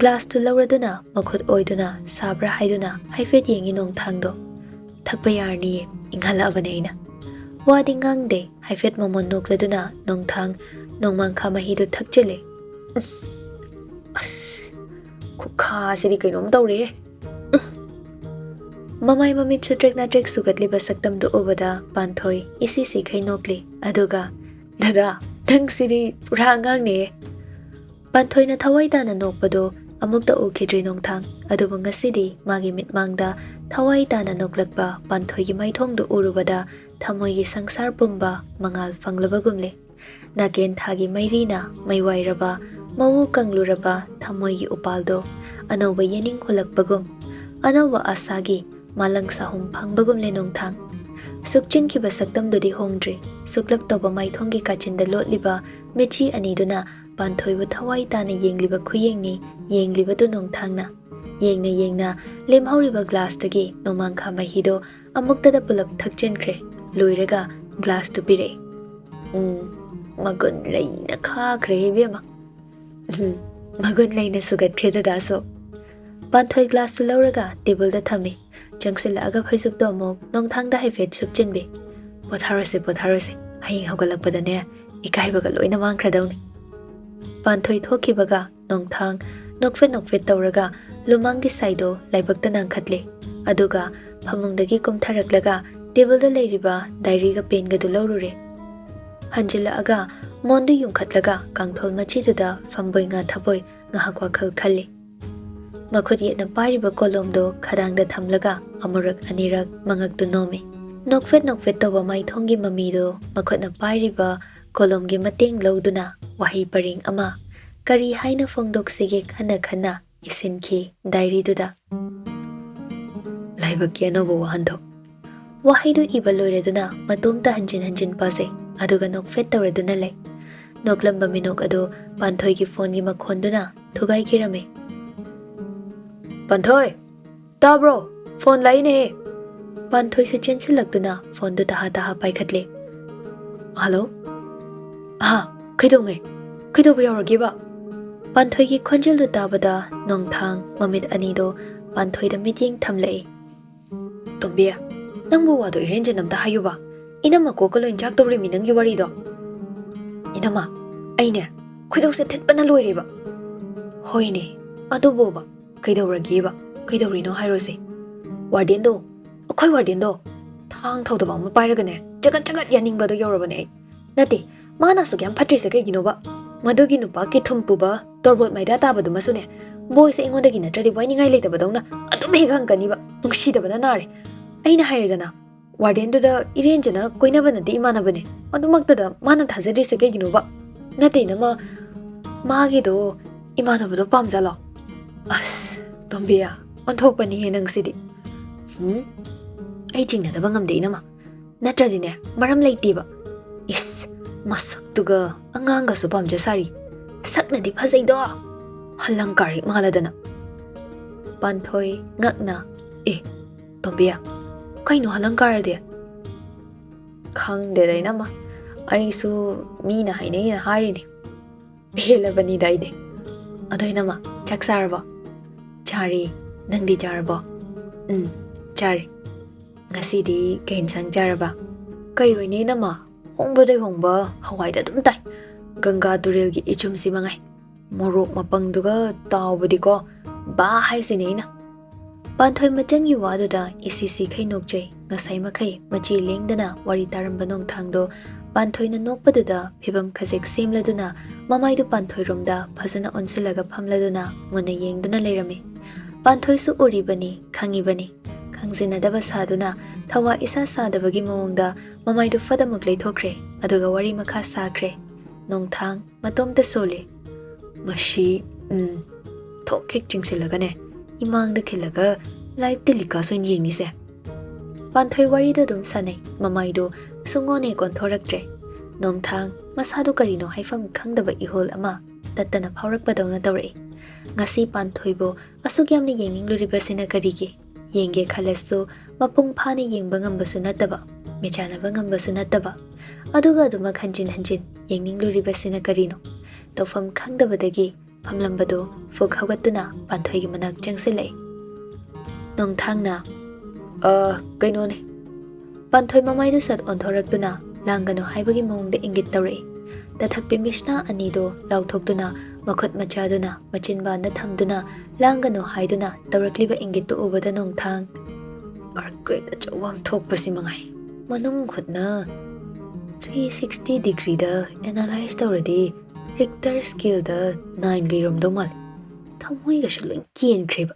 ꯒ꯭ꯂꯥꯁꯇꯨ ꯂꯧꯔꯗꯨꯅ ꯃꯈꯨꯠ ꯑꯣꯏꯗꯨꯅ ꯁꯥꯕ꯭ꯔꯥ ꯍꯥꯏꯗꯨꯅ ꯍꯥꯏꯐꯦꯠ ꯌꯦꯡꯉꯤ ꯅꯣꯡꯊꯥꯡꯗꯣ꯫ "ꯊꯛꯄ ꯌꯥꯔꯅꯤꯌꯦ", ꯏꯪꯍꯜꯂꯛꯑꯕꯅꯦ ꯑꯩꯅ꯫ ꯋꯥꯗꯤ ꯉꯥꯡꯗꯦ, ꯍꯥꯏꯐꯦꯠ ꯃꯃꯣꯟ ꯅꯣꯛꯂꯗꯨꯅ ꯅꯣꯡꯊꯥꯡ ꯅꯣꯡꯃꯥꯡꯈꯥ ꯃꯍꯤꯗꯨ ꯊꯛꯆꯤꯜꯂꯦ꯫ "ꯑꯁ, ꯈꯨꯈꯥꯁꯤꯗꯤ ꯀꯩꯅꯣꯝ ꯇꯧꯔꯦꯍꯦ꯫ ꯃꯃꯥꯏ ꯃꯃꯤꯠꯁꯨ ꯇ꯭ꯔꯦꯛ ꯅꯥꯇ꯭ꯔꯦꯛ ꯁꯨꯒꯠꯂꯤꯕ ꯁꯛꯇꯝꯗꯨ ꯎꯕꯗ ꯄꯥꯟꯊꯣꯏ ꯏꯁꯤ ꯁꯤꯈꯩ ꯅꯣꯛꯂꯤ꯫ ꯑꯗꯨꯒ, "ꯗꯗꯥ, ꯅꯪꯁꯤꯗꯤ ꯄꯨꯔꯥ ꯑꯉꯥꯡꯅꯦ"꯫ ꯄꯥꯟꯊꯣꯏꯅ ꯊꯋꯥꯏ ꯇꯥꯅ ꯅꯣꯛꯄꯗꯨ ꯑꯃꯨꯛꯇ ꯎꯈꯤꯗ꯭ꯔꯤ ꯅꯣꯡꯊꯥꯡ꯫ ꯑꯗꯨꯕꯨ ꯉꯁꯤꯗꯤ ꯃꯥꯒꯤ ꯃꯤꯠꯃꯥꯡꯗ ꯊꯋꯥꯏ ꯇꯥꯅ ꯅꯣꯛꯂꯛꯄ ꯄꯥꯟꯊꯣꯏꯒꯤ ꯃꯥꯏꯊꯣꯡꯗꯨ ꯎꯔꯨꯕꯗ ꯊꯃꯣꯏꯒꯤ ꯁꯪꯁꯥꯔ ꯄꯨꯝꯕ ꯃꯉꯥꯜ ꯐꯪꯂꯕꯒꯨꯝꯂꯦ꯫ ꯅꯥꯀꯦꯟ ꯊꯥꯒꯤ ꯃꯩꯔꯤꯅ ꯃꯩꯋꯥꯏꯔꯕ, ꯃꯎ ꯀꯪꯂꯨꯔꯕ ꯊꯃꯣꯏꯒꯤ ꯎꯄꯥꯜꯗꯣ ꯑꯅꯧꯕ ꯌꯦꯅꯤꯡ ꯍꯨꯜꯂꯛꯄꯒꯨꯝ, ꯑꯅꯧꯕ ꯑꯁꯥꯒꯤ ꯃꯥꯂꯪ ꯁꯥꯍꯨꯝ ꯐꯪꯕꯒꯨꯝꯂꯦ ꯅꯣꯡꯊꯥꯡ꯫ ꯁꯨꯛꯆꯤꯟꯈꯤꯕ ꯁꯛꯇꯝꯗꯨꯗꯤ ꯍꯣꯡꯗ꯭ꯔꯤ꯫ ꯁꯨꯛꯂꯞ ꯇꯧꯕ ꯃꯥꯏꯊꯣꯡꯒꯤ ꯀꯥꯆꯤꯟꯗ ꯂꯣꯠꯂꯤꯕ ꯃꯤꯠꯆꯤ ꯑꯅꯤꯗꯨꯅ ꯄꯥꯟꯊꯣꯏꯕꯨ ꯊꯋꯥꯏ ꯇꯥꯅ ꯌꯦꯡꯂꯤꯕ ꯈꯨꯌꯦꯡꯅꯤ ꯌꯦꯡꯂꯤꯕꯗꯨ ꯅꯣꯡꯊꯥꯡꯅ꯫ ꯌꯦꯡꯅ ꯌꯦꯡꯅ ꯂꯦꯝꯍꯧꯔꯤꯕ ꯒ꯭ꯂꯥꯁꯇꯒꯤ ꯅꯣꯡꯃꯥꯡꯈꯥ ꯃꯍꯤꯗꯣ ꯑꯃꯨꯛꯇꯗ ꯄꯨꯂꯞ ꯊꯛꯆꯤꯟꯈ꯭ꯔꯦ꯫ ꯂꯣꯏꯔꯒ ꯒ꯭ꯂꯥꯁꯇꯨ ꯄꯤꯔꯛꯑꯦ꯫ "ꯎꯝ, ꯃꯒꯨꯟ ꯂꯩꯅ ꯈꯥꯈ꯭ꯔꯦ ꯏꯕꯦꯝꯃ"꯫ "ꯎꯝ, ꯃꯒꯨꯟ ꯂꯩꯅ ꯁꯨꯒꯠꯈ꯭ꯔꯦ ꯗꯗꯥꯁꯨ"꯫ ꯄꯥꯟꯊꯣꯏ ꯒ꯭ꯂꯥꯁꯇꯨ ꯂꯧꯔꯒ ꯇꯦꯕꯜꯗ ꯊꯝꯃꯤ꯫ ꯆꯪꯁꯤꯜꯂꯛꯑꯒ ꯐꯩꯖꯨꯞꯇꯣ ꯑꯃꯨꯛ ꯅꯣꯡꯊꯥꯡꯗ ꯍꯥꯏꯐꯦꯠ ꯁꯨꯞꯆꯤꯟꯕꯤ꯫ "ꯄꯣꯊꯥꯔꯣꯁꯦ, ꯄꯣꯊꯥꯔꯣꯁꯦ꯫ ꯍꯌꯦꯡ ꯍꯧꯒꯠꯂꯛꯄꯗꯅꯦ, ꯏꯀꯥꯏꯕꯒ ꯂꯣꯏꯅ ꯃꯥꯡꯈ꯭ꯔꯗꯧꯅꯤ"꯫ ꯄꯥꯟꯊꯣꯏ ꯊꯣꯛꯈꯤꯕꯒ ꯅꯣꯡꯊꯥꯡ ꯅꯣꯛꯐꯦꯠ ꯅꯣꯛꯐꯦꯠ ꯇꯧꯔꯒ ꯂꯨꯃꯥꯡꯒꯤ ꯁꯥꯏꯗꯣ ꯂꯥꯏꯕꯛꯇ ꯅꯥꯟꯈꯠꯂꯦ꯫ ꯑꯗꯨꯒ ꯐꯃꯨꯡꯗꯒꯤ ꯀꯨꯝꯊꯔꯛꯂꯒ ꯇꯦꯕꯜꯗ ꯂꯩꯔꯤꯕ ꯗꯥꯏꯔꯤꯒ ꯄꯦꯟꯒꯗꯨ ꯂꯧꯔꯨꯔꯦ꯫ ꯍꯟꯖꯤꯜꯂꯛꯑꯒ ꯃꯣꯟꯗꯨ ꯌꯨꯡꯈꯠꯂꯒ ꯀꯥꯡꯊꯣꯜ ꯃꯆꯤꯗꯨꯗ ꯐꯝꯕꯣꯏ ꯉꯥ ꯊꯕꯣꯏ ꯉꯥꯏꯍꯥꯛ ꯋꯥꯈꯜ ꯈꯜꯂꯤ꯫ ꯃꯈꯨꯠ ꯌꯦꯠꯅ ꯄꯥꯏꯔꯤꯕ ꯀꯣꯂꯣꯝꯗꯣ ꯈꯗꯥꯡꯗ ꯊꯝꯂꯒ ꯑꯃꯨꯔꯛ ꯑꯅꯤꯔꯛ ꯃꯉꯛꯇꯨ ꯅꯣꯝꯃꯤ꯫ ꯅꯣꯛꯐꯦꯠ ꯅꯣꯛꯐꯦꯠ ꯇꯧꯕ ꯃꯥꯏꯊꯣꯡꯒꯤ ꯃꯃꯤꯗꯣ ꯃꯈꯨꯠꯅ ꯄꯥꯏꯔꯤꯕ ꯀꯣꯂꯣꯝꯒꯤ ꯃꯇꯦꯡ ꯂꯧꯗꯨꯅ ꯋꯥꯍꯩ ꯄꯔꯦꯡ ꯑꯃ ꯀꯔꯤ ꯍꯥꯏꯅ ꯐꯣꯡꯗꯣꯛꯁꯤꯒꯦ ꯈꯟꯅ ꯈꯟꯅ ꯏꯁꯤꯟꯈꯤ ꯗꯥꯏꯔꯤꯗꯨꯗ꯫ "ꯂꯥꯏꯕꯛꯀꯤ ꯑꯅꯧꯕ ꯋꯥꯍꯟꯊꯣꯛ"꯫ ꯋꯥꯍꯩꯗꯨ ꯏꯕ ꯂꯣꯏꯔꯗꯨꯅ ꯃꯇꯣꯝꯇ ꯍꯟꯖꯤꯟ ꯍꯟꯖꯤꯟ ꯄꯥꯖꯩ, ꯑꯗꯨꯒ ꯅꯣꯛꯐꯦꯠ ꯇꯧꯔꯗꯨꯅ ꯂꯩ꯫ ꯅꯣꯛꯂꯝꯕ ꯃꯤꯅꯣꯛ ꯑꯗꯨ ꯄꯥꯟꯊꯣꯏꯒꯤ ꯐꯣꯟꯒꯤ ꯃꯈꯣꯟꯗꯨꯅ ꯊꯨꯒꯥꯏꯈꯤꯔꯝꯃꯤ꯫ "ꯄꯥꯟꯊꯣꯏ, ꯇꯥꯕ꯭ꯔꯣ? ꯐꯣꯟ ꯂꯥꯛꯏꯅꯦꯍꯦ"꯫ ꯄꯥꯟꯊꯣꯏꯁꯨ ꯆꯦꯟꯁꯤꯜꯂꯛꯇꯨꯅ ꯐꯣꯟꯗꯨ ꯇꯍꯥ ꯇꯍꯥ ꯄꯥꯏꯈꯠꯂꯦ꯫ "ꯍꯜꯂꯣ? ꯑꯍꯥ, ꯀꯩꯗꯧꯉꯩ? ꯀꯩꯗꯧꯕ ꯌꯥꯎꯔꯒꯦꯕ?" ꯄꯥꯟꯊꯣꯏꯒꯤ ꯈꯣꯟꯖꯦꯜꯗꯨ ꯇꯥꯕꯗ ꯅꯣꯡꯊꯥꯡ ꯃꯃꯤꯠ ꯑꯅꯤꯗꯣ ꯄꯥꯟꯊꯣꯏꯗ ꯃꯤꯠꯌꯦꯡ ꯊꯝꯂꯛꯏ꯫ "ꯇꯣꯝꯕꯤ, ꯅꯪꯕꯨ ꯋꯥꯗꯣ ꯏꯔꯦꯟꯖꯅ ꯑꯝꯇ ꯍꯥꯏꯌꯨꯕ꯫ ꯏꯅꯝꯃ ꯀꯣꯛꯀ ꯂꯣꯏ ꯆꯥꯛꯇꯧꯔꯤꯃꯤ ꯅꯪꯒꯤ ꯋꯥꯔꯤꯗꯣ꯫" "ꯏꯅꯝꯃ, ꯑꯩꯅꯦ ꯈꯣꯏꯗꯧꯁꯦ ꯊꯤꯠꯄꯅ ꯂꯣꯏꯔꯦꯕ꯫" "ꯍꯣꯏꯅꯦ, ꯑꯗꯨꯕꯨꯕ ꯀꯩꯗꯧꯔꯒꯦꯕ? ꯀꯩꯗꯧꯔꯤꯅꯣ ꯍꯥꯏꯔꯣꯁꯦ?" "ꯋꯥꯔꯗꯦꯟꯗꯣ, ꯑꯩꯈꯣꯏ ꯋꯥꯔꯗꯦꯟꯗꯣ ꯊꯥꯡ ꯊꯧꯗꯕ ꯑꯃ ꯄꯥꯏꯔꯒꯅꯦ ꯆꯒꯠ ꯆꯒꯠ ꯌꯥꯅꯤꯡꯕꯗꯣ ꯌꯧꯔꯕꯅꯦ ꯑꯩ꯫ ꯅꯠꯇꯦ, ꯃꯥꯅ ꯑꯁꯨꯛ ꯌꯥꯝ ꯐꯠꯇ꯭ꯔꯤꯁꯦ ꯀꯩꯒꯤꯅꯣꯕ? ꯃꯗꯨꯒꯤ ꯅꯨꯄꯥ ꯀꯤꯊꯨꯝ ꯄꯨꯕ ꯇꯣꯔꯕꯣꯠ ꯃꯩꯗꯥ ꯇꯥꯕꯗꯨꯃꯁꯨꯅꯦ, ꯕꯣꯏꯁꯦ ꯑꯩꯉꯣꯟꯗꯒꯤ ꯅꯠꯇ꯭ꯔꯗꯤ ꯋꯥꯏꯅꯤꯡꯉꯥꯏ ꯂꯩꯇꯕꯗꯧꯅ ꯑꯗꯨꯝ ꯍꯦꯛ ꯍꯪꯒꯅꯤꯕ꯫ ꯅꯨꯡꯁꯤꯗꯕꯅ ꯅꯥꯔꯦ꯫" ꯑꯩꯅ ꯍꯥꯏꯔꯦꯗꯅ, "ꯋꯥꯔꯗꯦꯟꯗꯨꯗ ꯏꯔꯦꯟꯖꯅ ꯀꯣꯏꯅꯕ ꯅꯠꯇꯦ ꯏꯃꯥꯟꯅꯕꯅꯦ꯫ ꯑꯗꯨꯃꯛꯇꯗ ꯃꯥꯅ ꯊꯥꯖꯗ꯭ꯔꯤꯁꯦ ꯀꯩꯒꯤꯅꯣꯕ? ꯅꯠꯇꯦ ꯏꯅꯝꯃ, ꯃꯥꯒꯤꯗꯣ ꯏꯃꯥꯟꯅꯕꯗꯣ ꯄꯥꯝꯖꯥꯠꯂꯣ?" ꯑꯁ, ꯇꯣꯝꯕꯤꯌꯥ, ꯑꯣꯟꯊꯣꯛꯄꯅꯤꯍꯦ ꯅꯪꯁꯤꯗꯤ꯫ ꯍꯨꯝ? ꯑꯩ ꯆꯤꯡꯅꯗꯕ ꯉꯝꯗꯦ ꯏꯅꯝꯃ꯫ ꯅꯠꯇ꯭ꯔꯗꯤꯅꯦ, ꯃꯔꯝ ꯂꯩꯇꯦꯕ꯫ ꯏꯁ, ꯃꯁꯛꯇꯨꯒ ꯑꯉꯥꯡꯒꯁꯨ ꯄꯥꯝꯖ ꯁꯥꯔꯤ꯫ ꯁꯛꯅꯗꯤ ꯐꯖꯩꯗꯣ꯫ ꯍꯂꯪꯀꯥꯔ ꯍꯦꯛ ꯃꯥꯜꯂꯗꯅ꯫ ꯄꯥꯟꯊꯣꯏ ꯉꯛꯅ, "ꯑꯦ, ꯇꯣꯝꯕꯤꯌꯥ, ꯀꯩꯅꯣ ꯍꯂꯪꯀꯥꯔꯗꯤ?" "ꯈꯪꯗꯦꯗ ꯏꯅꯝꯃ, ꯑꯩꯁꯨ ꯃꯤꯅ ꯍꯥꯏꯅꯩꯅ ꯍꯥꯏꯔꯤꯅꯤ꯫ ꯄꯦꯜꯂꯕꯅꯤꯗ ꯑꯩꯗꯤ꯫ ꯑꯗꯣ ꯏꯅꯝꯃ, ꯆꯥꯛ ꯆꯥꯔꯕꯣ?" "ꯆꯥꯔꯦ꯫ ꯅꯪꯗꯤ ꯆꯥꯔꯕꯣ?" "ꯎꯝ, ꯆꯥꯔꯦ꯫ ꯉꯁꯤꯗꯤ ꯀꯩ ꯏꯟꯁꯥꯡ ꯆꯥꯔꯕ?" "ꯀꯩ ꯑꯣꯏꯅꯤ ꯏꯅꯝꯃ, ꯍꯣꯡꯕꯗꯩ ꯍꯣꯡꯕ ꯍꯋꯥꯏꯗ ꯑꯗꯨꯝ ꯇꯥꯏ꯫ ꯒꯪꯒꯥ ꯇꯨꯔꯦꯜꯒꯤ ꯏꯆꯨꯝꯁꯤ ꯃꯉꯥꯏ꯫ ꯃꯣꯔꯣꯛ ꯃꯄꯪꯗꯨꯒ ꯇꯥꯎꯕꯗꯤꯀꯣ, ꯕꯥ ꯍꯥꯏꯁꯤꯅꯦ ꯑꯩꯅ꯫" ꯄꯥꯟꯊꯣꯏ ꯃꯆꯟꯒꯤ ꯋꯥꯗꯨꯗ ꯏꯁꯤ ꯁꯤꯈꯩ ꯅꯣꯛꯆꯩ꯫ ꯉꯁꯥꯏ ꯃꯈꯩ ꯃꯆꯤ ꯂꯦꯡꯗꯅ ꯋꯥꯔꯤ ꯇꯥꯔꯝꯕ ꯅꯣꯡꯊꯥꯡꯗꯣ ꯄꯥꯟꯊꯣꯏꯅ ꯅꯣꯛꯄꯗꯨꯗ ꯐꯤꯕꯝ ꯈꯖꯤꯛ ꯁꯦꯝꯂꯗꯨꯅ ꯃꯃꯥꯏꯗꯨ ꯄꯥꯟꯊꯣꯏꯔꯣꯝꯗ ꯐꯖꯅ ꯑꯣꯟꯁꯤꯜꯂꯒ ꯐꯝꯂꯗꯨꯅ ꯃꯨꯟꯅ ꯌꯦꯡꯗꯨꯅ ꯂꯩꯔꯝꯃꯤ꯫ ꯄꯥꯟꯊꯣꯏꯁꯨ ꯎꯔꯤꯕꯅꯤ, ꯈꯪꯉꯤꯕꯅꯤ꯫ ꯈꯪꯖꯤꯟꯅꯗꯕ ꯁꯥꯗꯨꯅ ꯊꯋꯥ ꯏꯁꯥ ꯁꯥꯗꯕꯒꯤ ꯃꯑꯣꯡꯗ ꯃꯃꯥꯏꯗꯨ ꯐꯠ ꯑꯃꯨꯛ ꯂꯩꯊꯣꯛꯈ꯭ꯔꯦ, ꯑꯗꯨꯒ ꯋꯥꯔꯤ ꯃꯈꯥ ꯁꯥꯈ꯭ꯔꯦ꯫ ꯅꯣꯡꯊꯥꯡ ꯃꯇꯣꯝꯇ ꯁꯣꯜꯂꯤ꯫ "ꯃꯁꯤ, ꯎꯝ, ꯊꯣꯛ ꯍꯦꯛ ꯆꯤꯡꯁꯤꯜꯂꯒꯅꯦ, ꯏꯃꯥꯡꯗ ꯈꯤꯜꯂꯒ ꯂꯥꯏꯐ telecast ꯑꯣꯏꯅ ꯌꯦꯡꯅꯤꯁꯦ꯫" ꯄꯥꯟꯊꯣꯏ ꯋꯥꯔꯤꯗꯣ ꯑꯗꯨꯝ ꯁꯥꯟꯅꯩ꯫ ꯃꯃꯥꯏꯗꯣ ꯁꯨꯡꯑꯣꯟ ꯍꯦꯛ ꯑꯣꯟꯊꯣꯔꯛꯇ꯭ꯔꯦ꯫ ꯅꯣꯡꯊꯥꯡ ꯃꯁꯥꯗꯣ ꯀꯔꯤꯅꯣ ꯍꯥꯏꯐꯝ ꯈꯪꯗꯕ ꯏꯍꯣꯜ ꯑꯃ ꯇꯠꯇꯅ ꯐꯥꯎꯔꯛꯄꯗꯧꯅ ꯇꯧꯔꯛꯏ꯫ ꯉꯁꯤ ꯄꯥꯟꯊꯣꯏꯕꯨ ꯑꯁꯨꯛ ꯌꯥꯝꯅ ꯌꯦꯡꯅꯤꯡꯂꯨꯔꯤꯕꯁꯤꯅ ꯀꯔꯤꯒꯤ? ꯌꯦꯡꯒꯦ ꯈꯜꯂꯁꯨ ꯃꯄꯨꯡ ꯐꯥꯅ ꯌꯦꯡꯕ ꯉꯝꯕꯁꯨ ꯅꯠꯇꯕ, ꯃꯤꯆꯥꯟꯅꯕ ꯉꯝꯕꯁꯨ ꯅꯠꯇꯕ, ꯑꯗꯨꯒ ꯑꯗꯨꯃꯛ ꯍꯟꯖꯤꯟ ꯍꯟꯖꯤꯟ ꯌꯦꯡꯅꯤꯡꯂꯨꯔꯤꯕꯁꯤꯅ ꯀꯔꯤꯅꯣ? ꯇꯧꯐꯝ ꯈꯪꯗꯕꯗꯒꯤ ꯐꯝꯂꯝꯕꯗꯨ ꯐꯨꯛ ꯍꯧꯒꯠꯇꯨꯅ ꯄꯥꯟꯊꯣꯏꯒꯤ ꯃꯅꯥꯛ ꯆꯪꯁꯤꯜꯂꯛꯏ꯫ ꯅꯣꯡꯊꯥꯡꯅ, "ꯑ, ꯀꯩꯅꯣꯅꯦ?" ꯄꯥꯟꯊꯣꯏ ꯃꯃꯥꯏꯗꯨ ꯁꯠ ꯑꯣꯟꯊꯣꯔꯛꯇꯨꯅ, "ꯂꯥꯡꯒꯅꯨ" ꯍꯥꯏꯕꯒꯤ ꯃꯑꯣꯡꯗ ꯏꯪꯒꯤꯠ ꯇꯧꯔꯛꯏ꯫ ꯇꯊꯛꯄꯤ ꯃꯤꯁꯅꯥ ꯑꯅꯤꯗꯨ ꯂꯥꯎꯊꯣꯛꯇꯨꯅ, ꯃꯈꯨꯠ ꯃꯆꯥꯗꯨꯅ ꯃꯆꯤꯟꯕꯥꯟꯗ ꯊꯝꯗꯨꯅ, "ꯂꯥꯡꯒꯅꯨ" ꯍꯥꯏꯗꯨꯅ ꯇꯧꯔꯛꯂꯤꯕ ꯏꯪꯒꯤꯠꯇꯨ ꯎꯕꯗ ꯅꯣꯡꯊꯥꯡ, "Earthquake ꯑꯆꯧꯕ ꯑꯃ ꯊꯣꯛꯄꯁꯤ ꯃꯉꯥꯏ꯫ ꯃꯅꯨꯡ ꯍꯨꯠꯅ three sixty degreeꯗ analyze ꯇꯧꯔꯗꯤ Richter scaleꯗ nineꯒ ꯌꯧꯔꯝꯗꯧ ꯃꯥꯜꯂꯦ꯫ ꯊꯃꯣꯏꯒꯁꯨ ꯂꯣꯏ ꯀꯦꯟꯈ꯭ꯔꯦꯕ"꯫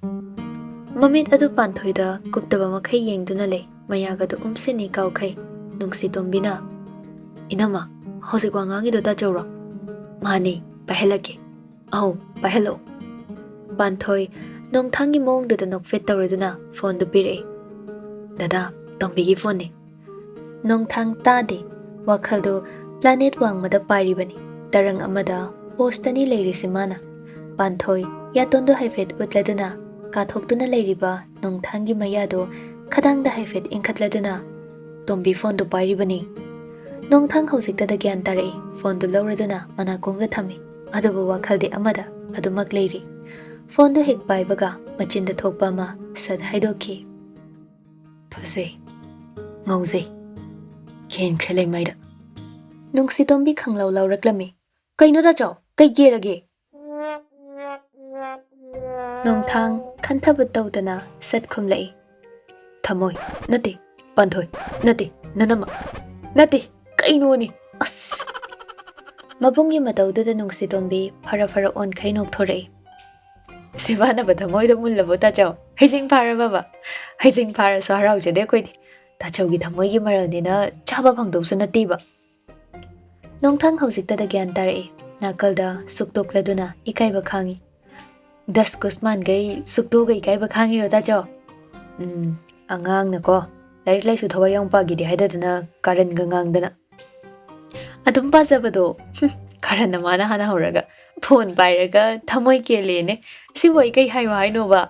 ꯃꯃꯤꯠ ꯑꯗꯨ ꯄꯥꯟꯊꯣꯏꯗ ꯀꯨꯞꯇꯕ ꯃꯈꯩ ꯌꯦꯡꯗꯨꯅ ꯂꯩ꯫ ꯃꯌꯥꯒꯗꯨ ꯎꯝꯁꯤꯟꯅꯤ ꯀꯥꯎꯈꯩ꯫ ꯅꯨꯡꯁꯤꯇꯣꯝꯕꯤꯅ, "ꯏꯅꯝꯃ, ꯍꯧꯖꯤꯛ ꯋꯥ ꯉꯥꯡꯉꯤꯗꯣ ꯇꯥꯆꯧꯔꯣ?" "ꯃꯥꯅꯦ, ꯄꯥꯏꯍꯜꯂꯛꯀꯦ"꯫ "ꯑꯧ, ꯄꯥꯏꯍꯜꯂꯛꯑꯣ"꯫ ꯄꯥꯟꯊꯣꯏ ꯅꯣꯡꯊꯥꯡꯒꯤ ꯃꯑꯣꯡꯗꯨꯗ ꯅꯣꯛꯐꯦꯠ ꯇꯧꯔꯗꯨꯅ ꯐꯣꯟꯗꯨ ꯄꯤꯔꯛꯏ꯫ "ꯗꯗꯥ, ꯇꯣꯝꯕꯤꯒꯤ ꯐꯣꯟꯅꯦ"꯫ ꯅꯣꯡꯊꯥꯡ ꯇꯥꯗꯦ꯫ ꯋꯥꯈꯜꯗꯨ planet ꯋꯥꯡꯃꯗ ꯄꯥꯏꯔꯤꯕꯅꯤ꯫ ꯇꯔꯪ ꯑꯃꯗ post ꯑꯅꯤ ꯂꯩꯔꯤꯁꯤ ꯃꯥꯅ꯫ ꯄꯥꯟꯊꯣꯏ ꯌꯥꯇꯣꯟꯗꯨ ꯍꯥꯏꯐꯦꯠ ꯎꯠꯂꯗꯨꯅ, ꯀꯥꯊꯣꯛꯇꯨꯅ ꯂꯩꯔꯤꯕ ꯅꯣꯡꯊꯥꯡꯒꯤ ꯃꯌꯥꯗꯨ ꯈꯗꯥꯡꯗ ꯍꯥꯏꯐꯦꯠ ꯏꯟꯈꯠꯂꯗꯨꯅ, "ꯇꯣꯝꯕꯤ ꯐꯣꯟꯗꯨ ꯄꯥꯏꯔꯤꯕꯅꯤ"꯫ ꯅꯣꯡꯊꯥꯡ ꯍꯧꯖꯤꯛꯇꯗ ꯒ꯭ꯌꯥꯟ ꯇꯥꯔꯛꯏ꯫ ꯐꯣꯟꯗꯨ ꯂꯧꯔꯗꯨꯅ ꯃꯅꯥꯀꯣꯡꯗ ꯊꯝꯃꯤ꯫ ꯑꯗꯨꯕꯨ ꯋꯥꯈꯜꯗꯤ ꯑꯃꯗ ꯑꯗꯨꯃꯛ ꯂꯩꯔꯤ꯫ ꯐꯣꯟꯗꯨ ꯍꯦꯛ ꯄꯥꯏꯕꯒ ꯃꯆꯤꯟꯗ ꯊꯣꯛꯄ ꯑꯃ ꯁꯠ ꯍꯥꯏꯗꯣꯛꯈꯤ꯫ "ꯐꯖꯩ, ꯉꯧꯖꯩ, ꯀꯦꯟꯈ꯭ꯔꯦ ꯂꯩꯃꯥꯏꯗ"꯫ ꯅꯨꯡꯁꯤꯇꯣꯝꯕꯤ ꯈꯪꯂꯧ ꯂꯧꯔꯛꯂꯝꯃꯤ꯫ "ꯀꯩꯅꯣ ꯇꯥꯆꯧ, ꯀꯩ ꯀꯦꯜꯂꯒꯦ?" ꯅꯣꯡꯊꯥꯡ ꯈꯟꯊꯕ ꯇꯧꯗꯅ ꯁꯠ ꯈꯨꯝꯂꯛꯏ꯫ "ꯊꯃꯣꯏ, ꯅꯠꯇꯦ, ꯄꯥꯟꯊꯣꯏ, ꯅꯠꯇꯦ, ꯅꯅꯝꯃ, ꯅꯠꯇꯦ, ꯀꯩꯅꯣꯅꯦ, ꯑꯁ!" ꯃꯕꯨꯡꯒꯤ ꯃꯇꯧꯗꯨꯗ ꯅꯨꯡꯁꯤꯇꯣꯝꯕꯤ ꯐꯔ ꯐꯔ ꯑꯣꯟꯈꯩ ꯅꯣꯛꯊꯣꯔꯛꯏ꯫ "ꯁꯦꯕꯥꯅꯕ ꯊꯃꯣꯏꯗꯣ ꯃꯨꯜꯂꯕꯣ ꯇꯥꯆꯧ? ꯍꯩꯖꯤꯡ ꯐꯥꯔꯕꯕ?" "ꯍꯩꯖꯤꯡ ꯐꯥꯔꯁꯨ ꯍꯔꯥꯎꯖꯗꯦ ꯑꯩꯈꯣꯏꯗꯤ꯫ ꯇꯥꯆꯧꯒꯤ ꯊꯃꯣꯏꯒꯤ ꯃꯔꯜꯅꯤꯅ ꯆꯥꯕ ꯐꯪꯗꯧꯁꯨ ꯅꯠꯇꯦꯕ"꯫ ꯅꯣꯡꯊꯥꯡ ꯍꯧꯖꯤꯛꯇꯗ ꯒ꯭ꯌꯥꯟ ꯇꯥꯔꯛꯏ꯫ ꯅꯥꯀꯜꯗ ꯁꯨꯛꯇꯣꯛꯂꯗꯨꯅ ꯏꯀꯥꯏꯕ ꯈꯥꯡꯉꯤ꯫ "ꯗꯁ ꯀꯨꯁ ꯃꯥꯟꯈꯩ ꯁꯨꯛꯇꯣꯛꯑꯒ ꯏꯀꯥꯏꯕ ꯈꯥꯡꯉꯤꯔꯣ ꯇꯥꯆꯧ?" "ꯎꯝ, ꯑꯉꯥꯡꯅꯀꯣ, ꯂꯥꯏꯔꯤꯛ ꯂꯥꯏꯁꯨ ꯊꯋꯥꯏ ꯌꯥꯎꯅ ꯄꯥꯒꯦꯗꯤ ꯍꯥꯏꯗꯗꯅ ꯀꯥꯔꯟꯒ ꯉꯥꯡꯗꯅ"꯫ "ꯑꯗꯨꯝ ꯄꯥꯖꯕꯗꯣ"꯫ ꯍꯨꯝ, ꯀꯥꯔꯟꯅ ꯃꯥꯅ ꯍꯥꯟꯅ ꯍꯧꯔꯒ꯫ "ꯐꯣꯟ ꯄꯥꯏꯔꯒ ꯊꯃꯣꯏ ꯀꯦꯜꯂꯦꯅꯦ꯫ ꯁꯤꯕꯨ ꯑꯩ ꯀꯩ ꯍꯥꯏꯌꯣ ꯍꯥꯏꯅꯣꯕ?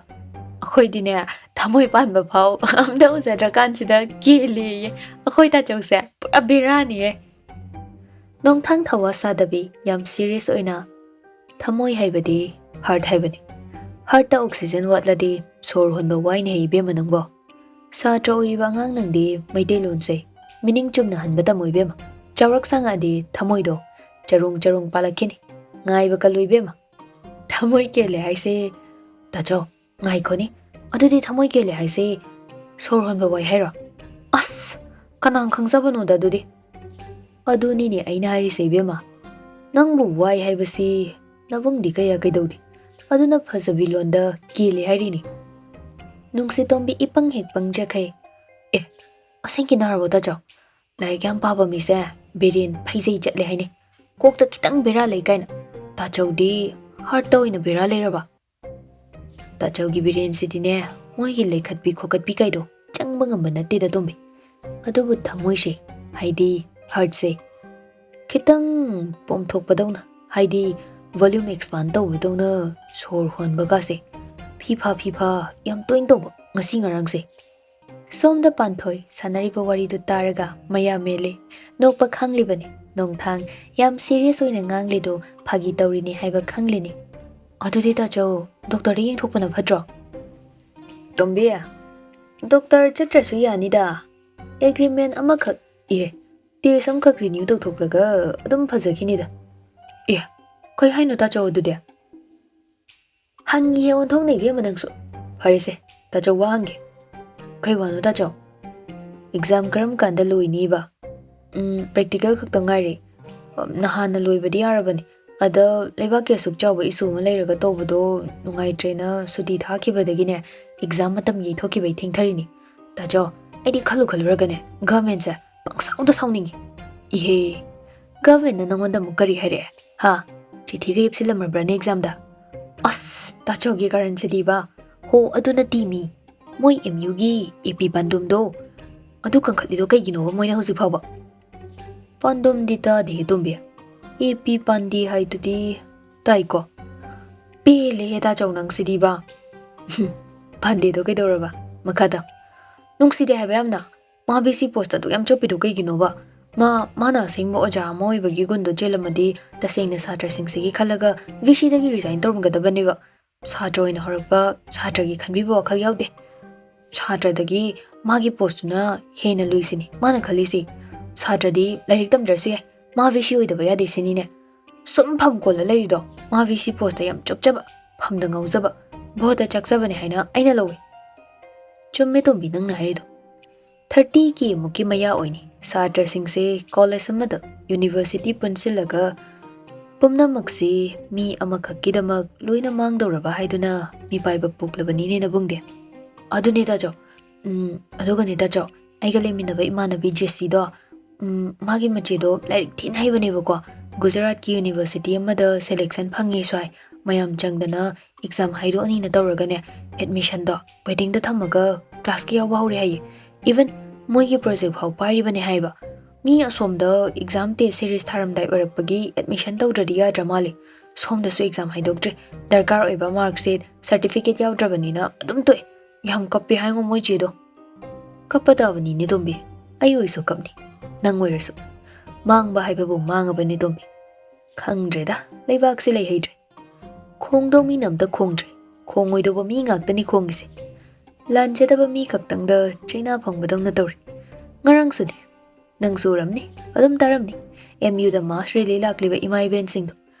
ꯑꯩꯈꯣꯏꯗꯤꯅꯦ, ꯊꯃꯣꯏ ꯄꯥꯟꯕ ꯐꯥꯎ ꯑꯝꯇ ꯎꯖꯗ꯭ꯔꯀꯥꯟꯁꯤꯗ ꯀꯦꯜꯂꯦꯌꯦ꯫ ꯑꯩꯈꯣꯏ ꯇꯥꯆꯧꯁꯦ ꯄꯨꯔꯥ ꯕꯦꯔꯥꯅꯤꯌꯦ"꯫ ꯅꯣꯡꯊꯥꯡ ꯊꯋꯥ ꯁꯥꯗꯕꯤ ꯌꯥꯝ serious ꯑꯣꯏꯅ, ꯊꯃꯣꯏ ꯍꯥꯏꯕꯗꯤ ꯍꯥꯔꯠ ꯍꯥꯏꯕꯅꯤ꯫ ꯍꯥꯔꯠꯇ ꯑꯣꯛꯁꯤꯖꯟ ꯋꯥꯠꯂꯗꯤ ꯁꯣꯔ ꯍꯣꯟꯕ ꯋꯥꯏꯅꯦ ꯏꯕꯦꯝꯃ ꯅꯪꯕꯣ꯫ ꯁꯥꯇ꯭ꯔ ꯑꯣꯏꯔꯤꯕ ꯑꯉꯥꯡ ꯅꯪꯗꯤ ꯃꯩꯇꯩꯂꯣꯟꯁꯦ ꯃꯤꯅꯤꯡ ꯆꯨꯝꯅ ꯍꯟꯕ ꯇꯝꯃꯨ ꯏꯕꯦꯝꯃ꯫ ꯆꯥꯎꯔꯛ ꯁꯥꯡꯉꯛꯑꯗꯤ ꯊꯃꯣꯏꯗꯣ ꯆꯔꯨꯡ ꯆꯔꯨꯡ ꯄꯥꯜꯂꯛꯈꯤꯅꯤ꯫ ꯉꯥꯏꯕ ꯀꯜꯂꯨ ꯏꯕꯦꯝꯃ꯫ ꯊꯃꯣꯏ ꯀꯦꯜꯂꯦ ꯍꯥꯏꯁꯦ, ꯇꯥꯆꯧ, ꯉꯥꯏꯈꯣꯅꯦ꯫ ꯑꯗꯨꯗꯤ ꯊꯃꯣꯏ ꯀꯦꯜꯂꯦ ꯍꯥꯏꯁꯦ ꯁꯣꯔ ꯍꯣꯟꯕ ꯋꯥꯏ ꯍꯥꯏꯔꯣ? ꯑꯁ, ꯀꯅꯥ ꯈꯪꯖꯕꯅꯣꯗ ꯑꯗꯨꯗꯤ꯫ ꯑꯗꯨꯅꯤꯅꯦ ꯑꯩꯅ ꯍꯥꯏꯔꯤꯁꯦ ꯏꯕꯦꯝꯃ꯫ ꯅꯪꯕꯨ ꯋꯥꯏ ꯍꯥꯏꯕꯁꯤ ꯅꯕꯨꯡꯗꯤ ꯀꯌꯥ ꯀꯩꯗꯧꯗꯦ꯫ ꯑꯗꯨꯅ ꯐꯖꯕꯤ ꯂꯣꯟꯗ ꯀꯦꯜꯂꯦ ꯍꯥꯏꯔꯤꯅꯤ꯫ ꯅꯨꯡꯁꯤꯇꯣꯝꯕꯤ ꯏꯄꯪ ꯍꯦꯛ ꯄꯪꯖꯈꯩ꯫ ꯑꯦ, ꯑꯁꯦꯡꯀꯤ ꯅꯥꯔꯕꯣ ꯇꯥꯆꯧ? ꯂꯥꯏꯔꯤꯛ ꯌꯥꯝ ꯄꯥꯕ ꯃꯤꯁꯦ ꯕꯤꯔꯦꯟ ꯐꯩꯖꯩ ꯆꯠꯂꯦ ꯍꯥꯏꯅꯦ꯫ ꯀꯣꯛꯇ ꯈꯤꯇꯪ ꯕꯦꯔꯥ ꯂꯩ ꯀꯥꯏꯅ꯫ ꯇꯥꯆꯧꯗꯤ ꯍꯥꯔꯠꯇ ꯑꯣꯏꯅ ꯕꯦꯔꯥ ꯂꯩꯔꯕ? ꯇꯥꯆꯧꯒꯤ ꯕꯤꯔꯦꯟꯁꯤꯗꯤꯅꯦ, ꯃꯣꯏꯒꯤ ꯂꯩꯈꯠꯄꯤ ꯈꯣꯀꯠꯄꯤ ꯀꯥꯏꯗꯣ ꯆꯪꯕ ꯉꯝꯕ ꯅꯠꯇꯦꯗ ꯇꯣꯝꯕꯤ꯫ ꯑꯗꯨꯕꯨ ꯊꯃꯣꯏꯁꯦ, ꯍꯥꯏꯗꯤ ꯍꯥꯔꯠꯁꯦ, ꯈꯤꯇꯪ ꯄꯣꯝꯊꯣꯛꯄꯗꯧꯅ, ꯍꯥꯏꯗꯤ volume expand ꯇꯧꯕꯗꯧꯅ ꯁꯣꯔ ꯍꯣꯟꯕꯒꯥꯁꯦ ꯐꯤꯐꯥ ꯐꯤꯐꯥ ꯌꯥꯝ ꯇꯣꯏꯅ ꯇꯧꯕ ꯉꯁꯤ ꯉꯔꯥꯡꯁꯦ꯫ ꯁꯣꯝꯗ ꯄꯥꯟꯊꯣꯏ ꯁꯥꯟꯅꯔꯤꯕ ꯋꯥꯔꯤꯗꯨ ꯇꯥꯔꯒ ꯃꯌꯥ ꯃꯦꯜꯂꯤ꯫ ꯅꯣꯛꯄ ꯈꯪꯂꯤꯕꯅꯤ꯫ ꯅꯣꯡꯊꯥꯡ ꯌꯥꯝ ꯁꯤꯔꯤꯌꯁ ꯑꯣꯏꯅ ꯉꯥꯡꯂꯤꯗꯨ ꯐꯥꯒꯤ ꯇꯧꯔꯤꯅꯤ ꯍꯥꯏꯕ ꯈꯪꯂꯤꯅꯤ꯫ ꯑꯗꯨꯗꯤ ꯇꯥꯆꯧ, ꯗꯣꯛꯇꯔꯗ ꯌꯦꯡꯊꯣꯛꯄꯅ ꯐꯠꯇ꯭ꯔꯣ? ꯇꯣꯝꯕꯤ, ꯗꯣꯛꯇꯔ ꯆꯠꯇ꯭ꯔꯁꯨ ꯌꯥꯅꯤꯗ꯫ ꯑꯦꯒ꯭ꯔꯤꯃꯦꯟ ꯑꯃꯈꯛ, ꯏꯍꯦ, ꯇꯦꯁ ꯑꯃꯈꯛ ꯔꯤꯅ꯭ꯌꯨ ꯇꯧꯊꯣꯛꯂꯒ ꯑꯗꯨꯝ ꯐꯖꯈꯤꯅꯤꯗ꯫ ꯑꯦ, ꯀꯩ ꯍꯥꯏꯅꯣ ꯇꯥꯆꯧ ꯑꯗꯨꯗꯤ? ꯍꯪꯉꯤꯍꯦ ꯑꯣꯟꯊꯣꯛꯅ ꯏꯕꯦꯝꯃ ꯅꯪꯁꯨ꯫ ꯐꯔꯦꯁꯦ, ꯇꯥꯆꯧ ꯋꯥ ꯍꯪꯒꯦ꯫ ꯀꯩ ꯋꯥꯅꯣ ꯇꯥꯆꯧ? ꯑꯦꯛꯖꯥꯝ ꯀꯔꯝ ꯀꯥꯟꯗ ꯂꯣꯏꯅꯤꯕ? ꯎꯝ, ꯄ꯭ꯔꯦꯛꯇꯤꯀꯦꯜ ꯈꯛꯇ ꯉꯥꯏꯔꯦ꯫ ꯎꯝ, ꯅꯍꯥꯟꯅ ꯂꯣꯏꯕꯗꯤ ꯌꯥꯔꯕꯅꯤ꯫ ꯑꯗ ꯂꯩꯕꯥꯛꯀꯤ ꯑꯁꯨꯛ ꯆꯥꯎꯕ ꯏꯁꯨ ꯑꯃ ꯂꯩꯔꯒ ꯇꯧꯕꯗꯣ ꯅꯨꯡꯉꯥꯏꯇ꯭ꯔꯦꯅ ꯁꯨꯇꯤ ꯊꯥꯈꯤꯕꯗꯒꯤꯅꯦ, ꯑꯦꯛꯖꯥꯝ ꯃꯇꯝ ꯌꯩꯊꯣꯛꯈꯤꯕꯩ ꯊꯦꯡꯊꯔꯤꯅꯤ꯫ ꯇꯥꯆꯧ, ꯑꯩꯗꯤ ꯈꯜꯂꯨ ꯈꯜꯂꯨꯔꯒꯅꯦ, ꯒꯚꯔꯟꯃꯦꯟꯠꯁꯦ ꯄꯪꯁꯥꯎꯗ ꯁꯥꯎꯅꯤꯡꯉꯤ꯫ ꯏꯍꯦ, ꯒꯚꯔꯟꯃꯦꯟꯠꯅ ꯅꯪꯉꯣꯟꯗ ꯑꯃꯨꯛ ꯀꯔꯤ ꯍꯥꯏꯔꯛꯑꯦ? ꯍꯥ? ꯆꯤꯊꯤꯒ ꯌꯦꯞꯁꯤꯜꯂꯝꯃꯕ꯭ꯔꯅꯦ ꯑꯦꯛꯖꯥꯝꯗ? ꯑꯁ, ꯇꯥꯆꯧꯒꯤ ꯀꯥꯔꯟꯁꯤꯗꯤꯕ꯫ ꯍꯣ, ꯑꯗꯨ ꯅꯠꯇꯦꯃꯤ꯫ ꯃꯣꯏ ꯑꯦꯝ ꯌꯨꯒꯤ ꯑꯦ ꯄꯤ ꯄꯥꯟꯗꯨꯝꯗꯣ, ꯑꯗꯨ ꯀꯟꯈꯠꯂꯤꯗꯣ ꯀꯩꯒꯤꯅꯣꯕ ꯃꯣꯏꯅ ꯍꯧꯖꯤꯛ ꯐꯥꯎꯕ? ꯄꯥꯟꯗꯨꯝꯗꯤ ꯇꯥꯗꯦꯍꯦ ꯇꯣꯝꯕꯤ꯫ ꯑꯦ ꯄꯤ ꯄꯥꯟꯗꯦ ꯍꯥꯏꯗꯨꯗꯤ ꯇꯥꯏꯀꯣ? ꯄꯦꯜꯂꯦꯍꯦ ꯇꯥꯆꯧ ꯅꯪꯁꯤꯗꯤꯕ꯫ ꯄꯥꯟꯗꯦꯗꯣ ꯀꯩꯗꯧꯔꯕ? ꯃꯈꯥ ꯇꯥ꯫ ꯅꯨꯡꯁꯤꯗꯦ ꯍꯥꯏꯕ ꯌꯥꯝꯅ꯫ ꯃꯥ ꯚꯤ ꯁꯤ ꯄꯣꯁꯇ ꯑꯗꯨꯛ ꯌꯥꯝ ꯆꯣꯞꯄꯤꯗꯣ ꯀꯩꯒꯤꯅꯣꯕ? ꯃꯥ ꯃꯥꯅ ꯑꯁꯦꯡꯕ ꯑꯣꯖꯥ ꯑꯃ ꯑꯣꯏꯕꯒꯤ ꯒꯨꯟꯗꯣ ꯆꯦꯜꯂꯝꯃꯗꯤ ꯇꯁꯦꯡꯅ ꯁꯥꯇ꯭ꯔꯁꯤꯡꯁꯤꯒꯤ ꯈꯜꯂꯒ ꯚꯤ ꯁꯤꯗꯒꯤ ꯔꯤꯖꯥꯏꯟ ꯇꯧꯔꯝꯒꯗꯕꯅꯦꯕ꯫ ꯁꯥꯇ꯭ꯔ ꯑꯣꯏꯅ ꯍꯧꯔꯛꯄ ꯁꯥꯇ꯭ꯔꯒꯤ ꯈꯟꯕꯤꯕ ꯋꯥꯈꯜ ꯌꯥꯎꯗꯦ꯫ ꯁꯥꯇ꯭ꯔꯗꯒꯤ ꯃꯥꯒꯤ ꯄꯣꯁꯇꯨꯅ ꯍꯦꯟꯅ ꯂꯨꯏꯁꯤꯅꯤ ꯃꯥꯅ ꯈꯜꯂꯤꯁꯤ꯫ ꯁꯥꯇ꯭ꯔꯗꯤ ꯂꯥꯏꯔꯤꯛ ꯇꯝꯗ꯭ꯔꯁꯨ ꯌꯥꯏ, ꯃꯥ ꯚꯤ ꯁꯤ ꯑꯣꯏꯗꯕ ꯌꯥꯗꯦ ꯁꯤꯅꯤꯅꯦ꯫ ꯁꯨꯝ ꯐꯝ ꯀꯣꯜꯂ ꯂꯩꯔꯤꯗꯣ ꯃꯥ ꯚꯤ ꯁꯤ ꯄꯣꯁꯇ ꯌꯥꯝ ꯆꯨꯞꯆꯕ, ꯐꯝꯗ ꯉꯥꯎꯖꯕ, ꯚꯣꯠꯇ ꯆꯥꯛꯆꯕꯅꯦ ꯍꯥꯏꯅ ꯑꯩꯅ ꯂꯧꯏ꯫ ꯆꯨꯝꯃꯦ ꯇꯣꯝꯕꯤ ꯅꯪꯅ ꯍꯥꯏꯔꯤꯗꯣ꯫ ꯊꯥꯔꯇꯤ ꯀꯦ ꯃꯨꯛꯀꯤ ꯃꯌꯥ ꯑꯣꯏꯅꯤ ꯁꯥꯇ꯭ꯔꯁꯤꯡꯁꯦ ꯀꯣꯂꯦꯖ ꯑꯃꯗ ꯌꯨꯅꯤꯚꯔꯁꯤꯇꯤ ꯄꯨꯟꯁꯤꯜꯂꯒ ꯄꯨꯝꯅꯃꯛꯁꯤ ꯃꯤ ꯑꯃꯈꯛꯀꯤꯗꯃꯛ ꯂꯣꯏꯅ ꯃꯥꯡꯗꯧꯔꯕ ꯍꯥꯏꯗꯨꯅ ꯃꯤꯄꯥꯏꯕ ꯄꯣꯛꯂꯕꯅꯤꯅꯦ ꯅꯕꯨꯡꯗꯤ꯫ ꯑꯗꯨꯅꯦ ꯇꯥꯆꯧ꯫ ꯎꯝ, ꯑꯗꯨꯒꯅꯦ ꯇꯥꯆꯧ, ꯑꯩꯒ ꯂꯩꯃꯤꯟꯅꯕ ꯏꯃꯥꯟꯅꯕꯤ ꯖꯦꯁꯤꯗꯣ, ꯎꯝ, ꯃꯥꯒꯤ ꯃꯆꯦꯗꯣ ꯂꯥꯏꯔꯤꯛ ꯊꯤꯅ ꯍꯩꯕꯅꯦꯕꯀꯣ꯫ ꯒꯨꯖꯔꯥꯠꯀꯤ ꯌꯨꯅꯤꯚꯔꯁꯤꯇꯤ ꯑꯃꯗ ꯁꯦꯂꯦꯛꯁꯟ ꯐꯪꯉꯦ ꯁ꯭ꯋꯥꯏ꯫ ꯃꯌꯥꯝ ꯆꯪꯗꯅ ꯑꯦꯛꯖꯥꯝ ꯍꯥꯏꯗꯣꯛꯑꯅꯤꯅ ꯇꯧꯔꯒꯅꯦ, ꯑꯦꯗꯃꯤꯁꯟꯗꯣ ꯋꯦꯇꯤꯡꯗ ꯊꯝꯃꯒ ꯀ꯭ꯂꯥꯁꯀ ꯌꯥꯎꯕ ꯍꯧꯔꯦ ꯍꯥꯏꯌꯦ꯫ ꯏꯚꯟ ꯃꯣꯏꯒꯤ ꯄ꯭ꯔꯣꯖꯦꯛ ꯐꯥꯎ ꯄꯥꯏꯔꯤꯕꯅꯦ ꯍꯥꯏꯕ꯫ ꯃꯤ ꯑꯁꯣꯝꯗ ꯑꯦꯛꯖꯥꯝ ꯇꯦꯁ ꯁꯤꯔꯤꯁ ꯊꯥꯔꯝꯗꯥꯏ ꯑꯣꯏꯔꯛꯄꯒꯤ ꯑꯦꯗꯃꯤꯁꯟ ꯇꯧꯗ꯭ꯔꯗꯤ ꯌꯥꯗ꯭ꯔ ꯃꯥꯜꯂꯦ꯫ ꯁꯣꯝꯗꯁꯨ ꯑꯦꯛꯖꯥꯝ ꯍꯥꯏꯗꯣꯛꯇ꯭ꯔꯦ꯫ ꯗꯔꯀꯥꯔ ꯑꯣꯏꯕ ꯃꯥꯔꯛꯁꯤꯠ, ꯁꯥꯔꯇꯤꯐꯤꯀꯦꯠ ꯌꯥꯎꯗ꯭ꯔꯕꯅꯤꯅ ꯑꯗꯨꯝ ꯇꯣꯛꯑꯦ꯫ ꯌꯥꯝ ꯀꯞꯄꯦ ꯍꯥꯏꯉꯣ ꯃꯣꯏ ꯆꯦꯗꯣ꯫ ꯀꯞꯄ ꯇꯥꯕꯅꯤꯅꯦ ꯇꯣꯝꯕꯤ꯫ ꯑꯩ ꯑꯣꯏꯁꯨ ꯀꯞꯅꯤ꯫ ꯅꯪ ꯑꯣꯏꯔꯁꯨ꯫ ꯃꯥꯡꯕ ꯍꯥꯏꯕꯕꯨ ꯃꯥꯡꯉꯕꯅꯤ ꯇꯣꯝꯕꯤ꯫ ꯈꯪꯗ꯭ꯔꯦꯗ, ꯂꯩꯕꯥꯛꯁꯤ ꯂꯩꯍꯩꯗ꯭ꯔꯦ꯫ ꯈꯣꯡꯗꯧ ꯃꯤꯅ ꯑꯝꯇ ꯈꯣꯡꯗ꯭ꯔꯦ꯫ ꯈꯣꯡꯉꯣꯏꯗꯧꯕ ꯃꯤ ꯉꯥꯛꯇꯅꯤ ꯈꯣꯡꯉꯤꯁꯦ꯫ ꯂꯥꯟꯖꯗꯕ ꯃꯤ ꯈꯛꯇꯪꯗ ꯆꯩꯅꯥ ꯐꯪꯕꯗꯧꯅ ꯇꯧꯔꯤ꯫ ꯉꯔꯥꯡꯁꯨꯅꯦ꯫ ꯅꯪꯁꯨ ꯎꯔꯝꯅꯤ, ꯑꯗꯨꯝ ꯇꯥꯔꯝꯅꯤ꯫ ꯑꯦꯝ ꯌꯨꯗ ꯃꯥꯁ ꯔꯦꯂꯤ ꯂꯥꯛꯂꯤꯕ ꯏꯃꯥ ꯏꯕꯦꯟꯁꯤꯡꯗꯣ꯫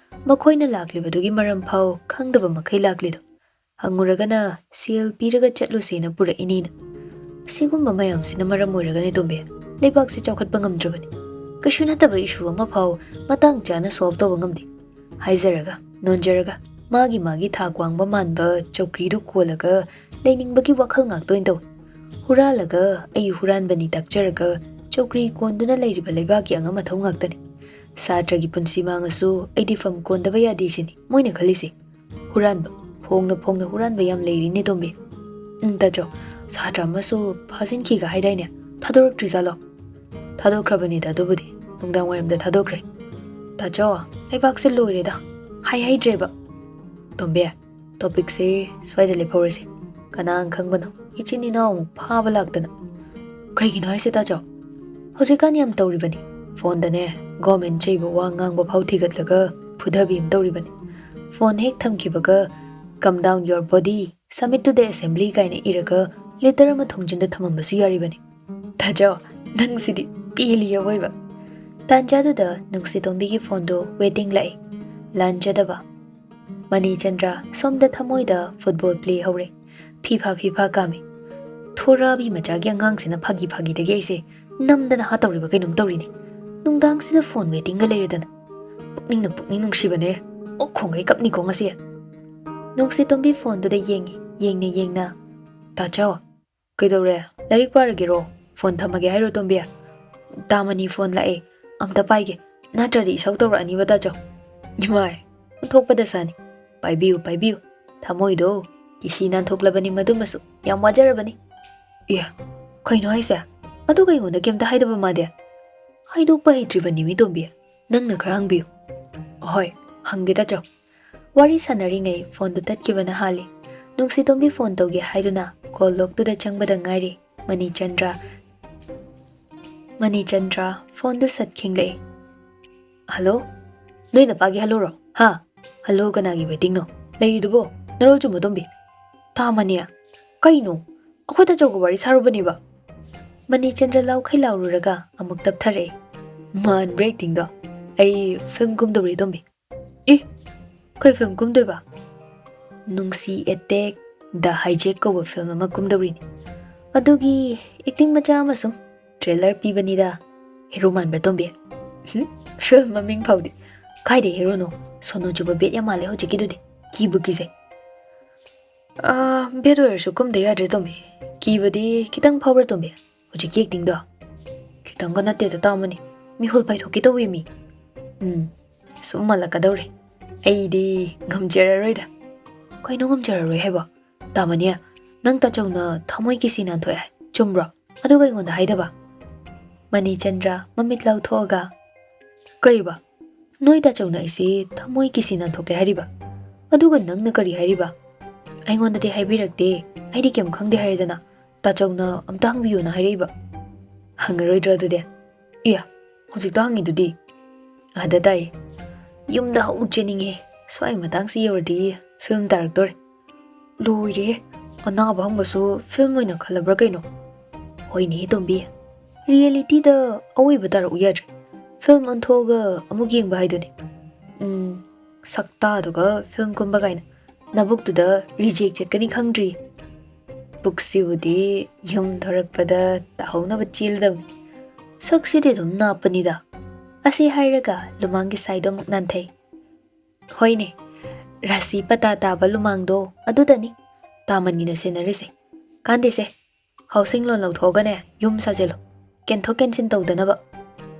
ꯃꯈꯣꯏꯅ ꯂꯥꯛꯂꯤꯕꯗꯨꯒꯤ ꯃꯔꯝ ꯐꯥꯎ ꯈꯪꯗꯕ ꯃꯈꯩ ꯂꯥꯛꯂꯤꯗꯣ꯫ ꯍꯪꯉꯨꯔꯒꯅ ꯁꯦꯜ ꯄꯤꯔꯒ ꯆꯠꯂꯨꯁꯦꯅ ꯄꯨꯔꯛꯏꯅꯤꯅ꯫ ꯁꯤꯒꯨꯝꯕ ꯃꯌꯥꯝꯁꯤꯅ ꯃꯔꯝ ꯑꯣꯏꯔꯒꯅꯦ ꯇꯣꯝꯕꯤ, ꯂꯩꯕꯥꯛꯁꯤ ꯆꯥꯎꯈꯠꯄ ꯉꯝꯗ꯭ꯔꯕꯅꯤ꯫ ꯀꯩꯁꯨ ꯅꯠꯇꯕ ꯏꯁꯨ ꯑꯃ ꯐꯥꯎ ꯃꯇꯥꯡ ꯆꯥꯅ ꯁꯣꯜꯕ ꯇꯧꯕ ꯉꯝꯗꯦ꯫ ꯍꯥꯏꯖꯔꯒ, ꯅꯣꯟꯖꯔꯒ, ꯃꯥꯒꯤ ꯃꯥꯒꯤ ꯊꯥꯛ ꯋꯥꯡꯕ ꯃꯥꯟꯕ ꯆꯧꯀ꯭ꯔꯤꯗꯨ ꯀꯣꯜꯂꯒ ꯂꯩꯅꯤꯡꯕꯒꯤ ꯋꯥꯈꯜ ꯉꯥꯛꯇ ꯑꯣꯏꯅ ꯇꯧꯏ꯫ ꯍꯨꯔꯥꯜꯂꯒ ꯑꯩ ꯍꯨꯔꯥꯟꯕꯅꯤ ꯇꯥꯛꯆꯔꯒ ꯆꯧꯀ꯭ꯔꯤ ꯀꯣꯟꯗꯨꯅ ꯂꯩꯔꯤꯕ ꯂꯩꯕꯥꯛꯀꯤ ꯑꯉꯝ ꯑꯊꯧ ꯉꯥꯛꯇꯅꯤ꯫ ꯁꯥꯇ꯭ꯔꯒꯤ ꯄꯨꯟꯁꯤ ꯃꯥꯡꯉꯁꯨ ꯑꯩꯗꯤ ꯐꯝ ꯀꯣꯟꯗꯕ ꯌꯥꯗꯦ ꯁꯤꯅꯤ ꯃꯣꯏꯅ ꯈꯜꯂꯤꯁꯦ꯫ ꯍꯨꯔꯥꯟꯕ, ꯐꯣꯡꯅ ꯐꯣꯡꯅ ꯍꯨꯔꯥꯟꯕ ꯌꯥꯝ ꯂꯩꯔꯤꯅꯦ ꯇꯣꯝꯕꯤ꯫ ꯎꯝ, ꯇꯥꯆꯧ, ꯁꯥꯇ꯭ꯔ ꯑꯃꯁꯨ ꯐꯥꯖꯤꯟꯈꯤꯒ ꯍꯥꯏꯗꯥꯏꯅꯦ? ꯊꯥꯗꯣꯔꯛꯇ꯭ꯔꯤꯖꯥꯠꯂꯣ? ꯊꯥꯗꯣꯛꯈ꯭ꯔꯕꯅꯤꯗ ꯑꯗꯨꯕꯨꯗꯤ, ꯅꯨꯡꯗꯥꯡ ꯋꯥꯏꯔꯝꯗ ꯊꯥꯗꯣꯛꯈ꯭ꯔꯦ꯫ ꯇꯥꯆꯧ, ꯂꯩꯕꯥꯛꯁꯦ ꯂꯣꯏꯔꯦꯗ, ꯍꯥꯏ ꯍꯩꯗ꯭ꯔꯦꯕ꯫ ꯇꯣꯝꯕꯤ, ꯇꯣꯄꯤꯛꯁꯦ ꯁ꯭ꯋꯥꯏꯗ ꯂꯦꯞꯍꯧꯔꯁꯤ꯫ ꯀꯅꯥꯅ ꯈꯪꯕꯅꯣ, ꯏꯆꯤꯟ ꯏꯅꯥꯎ ꯑꯃꯨꯛ ꯐꯥꯕ ꯂꯥꯛꯇꯅ꯫ ꯀꯩꯒꯤꯅꯣ ꯍꯥꯏꯁꯦ ꯇꯥꯆꯧ? ꯍꯧꯖꯤꯛꯀꯥꯟ ꯌꯥꯝ ꯇꯧꯔꯤꯕꯅꯤ꯫ ꯐꯣꯟꯗꯅꯦ ꯒꯣꯔꯃꯦꯟ ꯆꯩꯕ ꯋꯥ ꯉꯥꯡꯕ ꯐꯥꯎ ꯊꯤꯒꯠꯂꯒ ꯐꯨꯊꯕꯤ ꯑꯃ ꯇꯧꯔꯤꯕꯅꯤ꯫ ꯐꯣꯟ ꯍꯦꯛ ꯊꯝꯈꯤꯕꯒ "Come down your body, submit to the assembly" ꯀꯥꯏꯅ ꯏꯔꯒ ꯂꯦꯇꯔ ꯑꯃ ꯊꯣꯡꯖꯤꯟꯗ ꯊꯝꯃꯝꯕꯁꯨ ꯌꯥꯔꯤꯕꯅꯤ꯫ ꯊꯥꯖꯧ, ꯅꯪꯁꯤꯗꯤ ꯄꯦꯜꯂꯤ ꯑꯋꯣꯏꯕ꯫ ꯇꯥꯟꯖꯥꯗꯨꯗ ꯅꯨꯡꯁꯤꯇꯣꯝꯕꯤꯒꯤ ꯐꯣꯟꯗꯨ ꯋꯦꯇꯤꯡ ꯂꯥꯛꯏ꯫ ꯂꯥꯟꯖꯗꯕ꯫ ꯃꯅꯤꯆꯟꯗ꯭ꯔ ꯁꯣꯝꯗ ꯊꯃꯣꯏꯗ ꯐꯨꯠꯕꯣꯜ ꯄ꯭ꯂꯦ ꯍꯧꯔꯦ꯫ ꯐꯤꯐꯥ ꯐꯤꯐꯥ ꯀꯥꯝꯃꯤ꯫ ꯊꯣꯔꯥꯕꯤ ꯃꯆꯥꯒꯤ ꯑꯉꯥꯡꯁꯤꯅ ꯐꯥꯒꯤ ꯐꯥꯒꯤꯗꯒꯤ ꯑꯩꯁꯦ ꯅꯝꯗꯅ ꯍꯥ ꯇꯧꯔꯤꯕ ꯀꯩꯅꯣꯝ ꯇꯧꯔꯤꯅꯦ꯫ ꯅꯨꯡꯗꯥꯡꯁꯤꯗ ꯐꯣꯟ ꯋꯦꯇꯤꯡꯒ ꯂꯩꯔꯗꯅ꯫ ꯄꯨꯛꯅꯤꯡꯅ ꯄꯨꯛꯅꯤꯡ ꯅꯨꯡꯁꯤꯕꯅꯦ꯫ ꯑꯣꯛ ꯈꯣꯡꯒꯩ ꯀꯞꯅꯤꯀꯣ ꯉꯁꯤ꯫ ꯅꯨꯡꯁꯤꯇꯣꯝꯕꯤ ꯐꯣꯟꯗꯨꯗ ꯌꯦꯡꯉꯤ, ꯌꯦꯡꯅ ꯌꯦꯡꯅ꯫ "ꯇꯥꯆꯧ, ꯀꯩꯗꯧꯔꯦ? ꯂꯥꯏꯔꯤꯛ ꯄꯥꯔꯒꯦꯔꯣ? ꯐꯣꯟ ꯊꯝꯃꯒꯦ ꯍꯥꯏꯔꯣ, ꯇꯣꯝꯕꯤ?" "ꯇꯥꯃꯅꯤ ꯐꯣꯟ ꯂꯥꯛꯑꯦ, ꯑꯝꯇ ꯄꯥꯏꯒꯦ, ꯅꯠꯇ꯭ꯔꯗꯤ ꯏꯁꯧ ꯇꯧꯔꯛꯑꯅꯤꯕ, ꯇꯥꯆꯧ꯫" "ꯏꯃꯥꯏ, ꯑꯣꯟꯊꯣꯛꯄ ꯗꯁꯥꯅꯤ꯫ ꯄꯥꯏꯕꯤꯌꯨ, ꯄꯥꯏꯕꯤꯌꯨ꯫ ꯊꯃꯣꯏꯗꯣ ꯀꯤꯁꯤ ꯅꯥꯟꯊꯣꯛꯂꯕꯅꯤ ꯃꯗꯨꯃꯁꯨ꯫ ꯌꯥꯝ ꯋꯥꯖꯔꯕꯅꯤ꯫" "ꯑꯦ, ꯀꯩꯅꯣ ꯍꯥꯏꯁꯦ? ꯑꯗꯨꯒ ꯑꯩꯉꯣꯟꯗ ꯀꯩꯝꯇ ꯍꯥꯏꯗꯕ ꯃꯥꯗꯤ?" "ꯍꯥꯏꯗꯣꯛꯄ ꯍꯩꯇ꯭ꯔꯤꯕꯅꯤ, ꯃꯤ ꯇꯣꯝꯕꯤ꯫ ꯅꯪꯅ ꯈꯔ ꯍꯪꯕꯤꯌꯨ꯫" "ꯍꯣꯏ, ꯍꯪꯒꯦ, ꯇꯥꯆꯧ꯫" ꯋꯥꯔꯤ ꯁꯥꯟꯅꯔꯤꯉꯩ ꯐꯣꯟꯗꯨ ꯇꯠꯈꯤꯕꯅ ꯍꯥꯜꯂꯤ꯫ ꯅꯨꯡꯁꯤꯇꯣꯝꯕꯤ ꯐꯣꯟ ꯇꯧꯒꯦ ꯍꯥꯏꯗꯨꯅ ꯀꯣꯜ ꯂꯣꯛꯇꯨꯗ ꯆꯪꯕꯗ ꯉꯥꯏꯔꯤ꯫ ꯃꯅꯤꯆꯟꯗ꯭ꯔ꯫ ꯃꯅꯤꯆꯟꯗ꯭ꯔ ꯐꯣꯟꯗꯨ ꯁꯠ ꯈꯤꯡꯂꯛꯏ꯫ "ꯍꯜꯂꯣ? ꯅꯣꯏ ꯅꯄꯥꯒꯤ ꯍꯜꯂꯣꯔꯣ? ꯍꯥ? ꯍꯜꯂꯣ ꯀꯅꯥꯒꯤ ꯋꯦꯇꯤꯡꯅꯣ? ꯂꯩꯔꯤꯗꯨꯕꯣ? ꯅꯔꯣꯜ ꯆꯨꯝꯕ, ꯇꯣꯝꯕꯤ?" "ꯇꯥꯃꯅꯤ, ꯀꯩꯅꯣ? ꯑꯩꯈꯣꯏ ꯇꯥꯆꯧꯒ ꯋꯥꯔꯤ ꯁꯥꯔꯨꯕꯅꯦꯕ꯫" ꯃꯅꯤꯆꯟꯗ꯭ꯔ ꯂꯥꯎꯈꯩ ꯂꯥꯎꯔꯨꯔꯒ ꯑꯃꯨꯛ ꯇꯞꯊꯔꯛꯏ꯫ "ꯃꯥꯟꯕ꯭ꯔꯥ ꯑꯦꯛꯇꯤꯡꯗꯣ? ꯑꯩ ꯐꯤꯂꯝ ꯀꯨꯝꯗꯧꯔꯤ, ꯇꯣꯝꯕꯤ꯫" "ꯑꯦ, ꯀꯩ ꯐꯤꯂꯝ ꯀꯨꯝꯗꯣꯏꯕ?" "ꯅꯨꯡꯁꯤ ꯑꯦꯇꯦꯛ ꯗ ꯍꯥꯏꯖꯦꯛ ꯀꯧꯕ ꯐꯤꯂꯝ ꯑꯃ ꯀꯨꯝꯗꯧꯔꯤꯅꯤ꯫ ꯑꯗꯨꯒꯤ ꯑꯦꯛꯇꯤꯡ ꯃꯆꯥ ꯑꯃ ꯁꯨꯝ ꯇ꯭ꯔꯦꯂꯔ ꯄꯤꯕꯅꯤꯗ꯫" "ꯍꯦꯔꯣ ꯃꯥꯟꯕ꯭ꯔꯥ, ꯇꯣꯝꯕꯤ?" "ꯍꯨꯝ, ꯐꯤꯂꯝ ꯃꯃꯤꯡ ꯐꯥꯎꯗꯤ꯫ ꯀꯥꯏꯗꯩ ꯍꯦꯔꯣꯅꯣ? ꯁꯣꯅꯨ ꯆꯨꯕ ꯕꯦꯠ ꯌꯥꯝ ꯃꯥꯜꯂꯦ ꯍꯧꯖꯤꯛꯀꯤꯗꯨꯗꯤ꯫ ꯀꯤꯕꯨ ꯀꯤꯖꯩ꯫" "ꯑꯥ, ꯕꯦꯠ ꯑꯣꯏꯔꯁꯨ ꯀꯨꯝꯗ ꯌꯥꯗ꯭ꯔꯦ, ꯇꯣꯝꯕꯤ꯫ ꯀꯤꯕꯗꯤ ꯈꯤꯇꯪ ꯐꯥꯎꯕ꯭ꯔꯥ, ꯇꯣꯝꯕꯤ, ꯍꯧꯖꯤꯛꯀꯤ ꯑꯦꯛꯇꯤꯡꯗꯣ?" "ꯈꯤꯇꯪꯒ ꯅꯠꯇꯦꯗ, ꯇꯥꯃꯅꯤ꯫ ꯃꯤꯍꯨꯜ ꯄꯥꯏꯊꯣꯛꯀꯦ ꯇꯧꯋꯦ ꯃꯤ꯫" "ꯎꯝ, ꯁꯨꯝ ꯃꯥꯜꯂꯛꯀꯗꯧꯔꯦ꯫ ꯑꯩꯗꯤ ꯉꯝꯖꯔꯔꯣꯏꯗ꯫" "ꯀꯩꯅꯣ ꯉꯝꯖꯔꯔꯣꯏ ꯍꯥꯏꯕꯣ? ꯇꯥꯃꯅꯤ, ꯅꯪ ꯇꯥꯆꯧꯅ ꯊꯃꯣꯏ ꯀꯤꯁꯤ ꯅꯥꯟꯊꯣꯛꯑꯦ ꯍꯥꯏ, ꯆꯨꯝꯕ꯭ꯔꯣ? ꯑꯗꯨꯒ ꯑꯩꯉꯣꯟꯗ ꯍꯥꯏꯗꯕ?" ꯃꯅꯤꯆꯟꯗ꯭ꯔ ꯃꯃꯤꯠ ꯂꯥꯎꯊꯣꯛꯑꯒ, "ꯀꯩꯕ? ꯅꯣꯏ ꯇꯥꯆꯧꯅ ꯑꯩꯁꯦ ꯊꯃꯣꯏ ꯀꯤꯁꯤ ꯅꯥꯟꯊꯣꯛꯂꯦ ꯍꯥꯏꯔꯤꯕ? ꯑꯗꯨꯒ ꯅꯪꯅ ꯀꯔꯤ ꯍꯥꯏꯔꯤꯕ?" "ꯑꯩꯉꯣꯟꯗꯗꯤ ꯍꯥꯏꯕꯤꯔꯛꯇꯦ, ꯑꯩꯗꯤ ꯀꯩꯝ ꯈꯪꯗꯦ ꯍꯥꯏꯔꯦꯗꯅ꯫ ꯇꯥꯆꯧꯅ ꯑꯝꯇ ꯍꯪꯕꯤꯌꯨꯅ ꯍꯥꯏꯔꯛꯏꯕ꯫" "ꯍꯪꯉꯔꯣꯏꯗ꯭ꯔꯣ ꯑꯗꯨꯗꯤ?" "ꯏꯌꯥ, ꯍꯧꯖꯤꯛꯇ ꯍꯪꯉꯤꯗꯨꯗꯤ꯫ ꯑꯥꯗ ꯇꯥꯏ꯫ ꯌꯨꯝꯗ ꯍꯧ ꯆꯦꯟꯅꯤꯡꯉꯦ꯫ ꯁ꯭ꯋꯥꯏ ꯃꯇꯥꯡꯁꯤ ꯌꯧꯔꯗꯤ ꯐꯤꯂꯝ ꯇꯥꯔꯛꯇꯣꯔꯦ꯫ ꯂꯣꯏꯔꯦ꯫ ꯑꯅꯥꯕ ꯍꯪꯕꯁꯨ ꯐꯤꯂꯝ ꯑꯣꯏꯅ ꯈꯜꯂꯕ꯭ꯔꯥ ꯀꯩꯅꯣ? ꯍꯣꯏꯅꯦ ꯇꯣꯝꯕꯤ꯫ ꯔꯤꯌꯦꯂꯤꯇꯤꯗ ꯑꯋꯣꯏꯕ ꯇꯥꯔꯛꯎ ꯌꯥꯗ꯭ꯔꯦ꯫ ꯐꯤꯂꯝ ꯑꯣꯟꯊꯣꯛꯑꯒ ꯑꯃꯨꯛ ꯌꯦꯡꯕ ꯍꯥꯏꯗꯨꯅꯤ꯫ ꯎꯝ, ꯁꯛꯇꯥꯗꯨꯒ ꯐꯤꯂꯝ ꯀꯨꯝꯕ ꯀꯥꯏꯅ꯫ ꯅꯕꯨꯛꯇꯨꯗ ꯔꯤꯖꯦꯛ ꯆꯠꯀꯅꯤ ꯈꯪꯗ꯭ꯔꯤ꯫ ꯄꯨꯛꯁꯤꯕꯨꯗꯤ ꯌꯨꯝ ꯊꯣꯔꯛꯄꯗ ꯇꯥꯍꯧꯅꯕ ꯆꯦꯜꯂꯗꯕꯅꯤ꯫ ꯁꯛꯁꯤꯗꯤ ꯑꯗꯨꯝ ꯅꯥꯞꯄꯅꯤꯗ꯫ ꯑꯁꯤ ꯍꯥꯏꯔꯒ ꯂꯨꯃꯥꯡꯒꯤ ꯁꯥꯏꯗꯣ ꯑꯃꯨꯛ ꯅꯥꯟꯊꯩ꯫ ꯍꯣꯏꯅꯦ, ꯔꯥꯁꯤ ꯄꯇꯥ ꯇꯥꯕ ꯂꯨꯃꯥꯡꯗꯣ ꯑꯗꯨꯗꯅꯤ ꯇꯥꯃꯅꯤꯅ ꯁꯦꯟꯅꯔꯤꯁꯦ꯫ ꯀꯥꯟꯗꯦꯁꯦ, ꯍꯥꯎꯁꯤꯡ ꯂꯣꯟ ꯂꯧꯊꯣꯛꯑꯒꯅꯦ ꯌꯨꯝ ꯁꯥꯖꯤꯜꯂꯣ, ꯀꯦꯟꯊꯣꯛ ꯀꯦꯟꯁꯤꯟ ꯇꯧꯗꯅꯕ꯫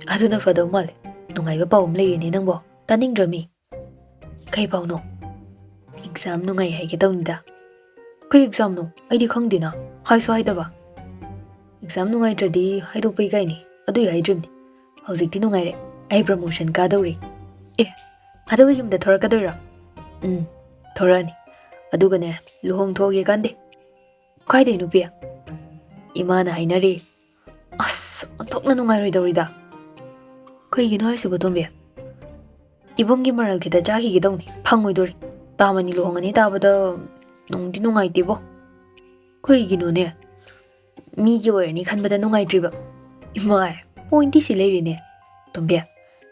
ꯑꯗꯨꯅ ꯐꯗꯧ ꯃꯥꯜꯂꯦ꯫ ꯅꯨꯡꯉꯥꯏꯕ ꯄꯥꯎ ꯑꯃ ꯂꯩꯔꯦꯅꯦ ꯅꯪꯕꯣ, ꯇꯥꯅꯤꯡꯗ꯭ꯔꯣ ꯃꯤ? ꯀꯩ ꯄꯥꯎꯅꯣ? ꯑꯦꯛꯖꯥꯝ ꯅꯨꯡꯉꯥꯏ ꯍꯥꯏꯒꯦ ꯇꯧꯅꯤꯗ꯫ ꯀꯩ ꯑꯦꯛꯖꯥꯝꯅꯣ? ꯑꯩꯗꯤ ꯈꯪꯗꯦꯅ, ꯍꯥꯏꯁꯨ ꯍꯥꯏꯗꯕ꯫ ꯑꯦꯛꯖꯥꯝ ꯅꯨꯡꯉꯥꯏꯇ꯭ꯔꯗꯤ ꯍꯥꯏꯗꯣꯛꯄ ꯏꯀꯥꯏꯅꯤ, ꯑꯗꯨꯏ ꯍꯥꯏꯗ꯭ꯔꯤꯕꯅꯤ꯫ ꯍꯧꯖꯤꯛꯇꯤ ꯅꯨꯡꯉꯥꯏꯔꯦ, ꯑꯩ ꯄ꯭ꯔꯃꯣꯁꯟ ꯀꯥꯗꯧꯔꯤ꯫ ꯑꯦ, ꯑꯗꯨꯒ ꯌꯨꯝꯗ ꯊꯣꯔꯛꯀꯗꯣꯏꯔꯣ? ꯎꯝ, ꯊꯣꯔꯛꯑꯅꯤ꯫ ꯑꯗꯨꯒꯅꯦ, ꯂꯨꯍꯣꯡꯊꯣꯛꯑꯒꯦ ꯀꯥꯟꯗꯦ꯫ ꯀꯥꯏꯗꯩ ꯅꯨꯄꯤ? ꯏꯃꯥꯅ ꯍꯥꯏꯅꯔꯤ꯫ ꯑꯁ, ꯑꯣꯟꯊꯣꯛꯅ ꯅꯨꯡꯉꯥꯏꯔꯣꯏꯗꯧꯔꯤꯗ꯫ ꯀꯩꯒꯤꯅꯣ ꯍꯥꯏꯁꯤꯕꯣ ꯇꯣꯝꯕꯤ? ꯏꯕꯨꯡꯒꯤ ꯃꯔꯜ ꯈꯤꯇ ꯆꯥꯈꯤꯒꯦ ꯇꯧꯅꯤ, ꯐꯪꯉꯣꯏꯗꯣꯔꯤ꯫ ꯇꯥꯃꯅꯤ ꯂꯨꯍꯣꯡꯉꯅꯤ ꯇꯥꯕꯗ ꯅꯨꯡꯗꯤ ꯅꯨꯡꯉꯥꯏꯇꯦꯕꯣ꯫ ꯀꯩꯒꯤꯅꯣꯅꯦ? ꯃꯤꯒꯤ ꯑꯣꯏꯔꯅꯤ ꯈꯟꯕꯗ ꯅꯨꯡꯉꯥꯏꯇ꯭ꯔꯤꯕ꯫ ꯏꯃꯥꯏ, ꯄꯣꯏꯟꯇꯤ ꯁꯤ ꯂꯩꯔꯤꯅꯦ꯫ ꯇꯣꯝꯕꯤ,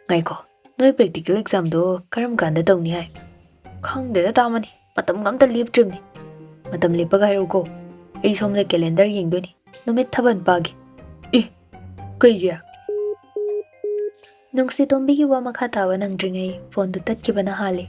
ꯉꯥꯏꯈꯣ, ꯅꯣꯏ ꯄ꯭ꯔꯦꯛꯇꯤꯀꯦꯜ ꯑꯦꯛꯖꯥꯝꯗꯣ ꯀꯔꯝ ꯀꯥꯟꯗ ꯇꯧꯅꯤ ꯍꯥꯏ? ꯈꯪꯗꯦꯗ ꯇꯥꯃꯅꯤ, ꯃꯇꯝꯒ ꯑꯝꯇ ꯂꯦꯞꯇ꯭ꯔꯤꯕꯅꯤ꯫ ꯃꯇꯝ ꯂꯦꯞꯄꯒ ꯍꯥꯏꯔꯛꯎꯀꯣ, ꯑꯩ ꯁꯣꯝꯗ ꯀꯦꯂꯦꯟꯗꯔ ꯌꯦꯡꯗꯣꯏꯅꯤ, ꯅꯨꯃꯤꯠ ꯊꯥꯕꯜ ꯄꯥꯒꯦ꯫ ꯑꯦ, ꯀꯩꯒꯤ? ꯅꯨꯡꯁꯤꯇꯣꯝꯕꯤꯒꯤ ꯋꯥ ꯃꯈꯥ ꯇꯥꯕ ꯅꯪꯗ꯭ꯔꯤꯉꯩ ꯐꯣꯟꯗꯨ ꯇꯠꯈꯤꯕꯅ ꯍꯥꯜꯂꯤ꯫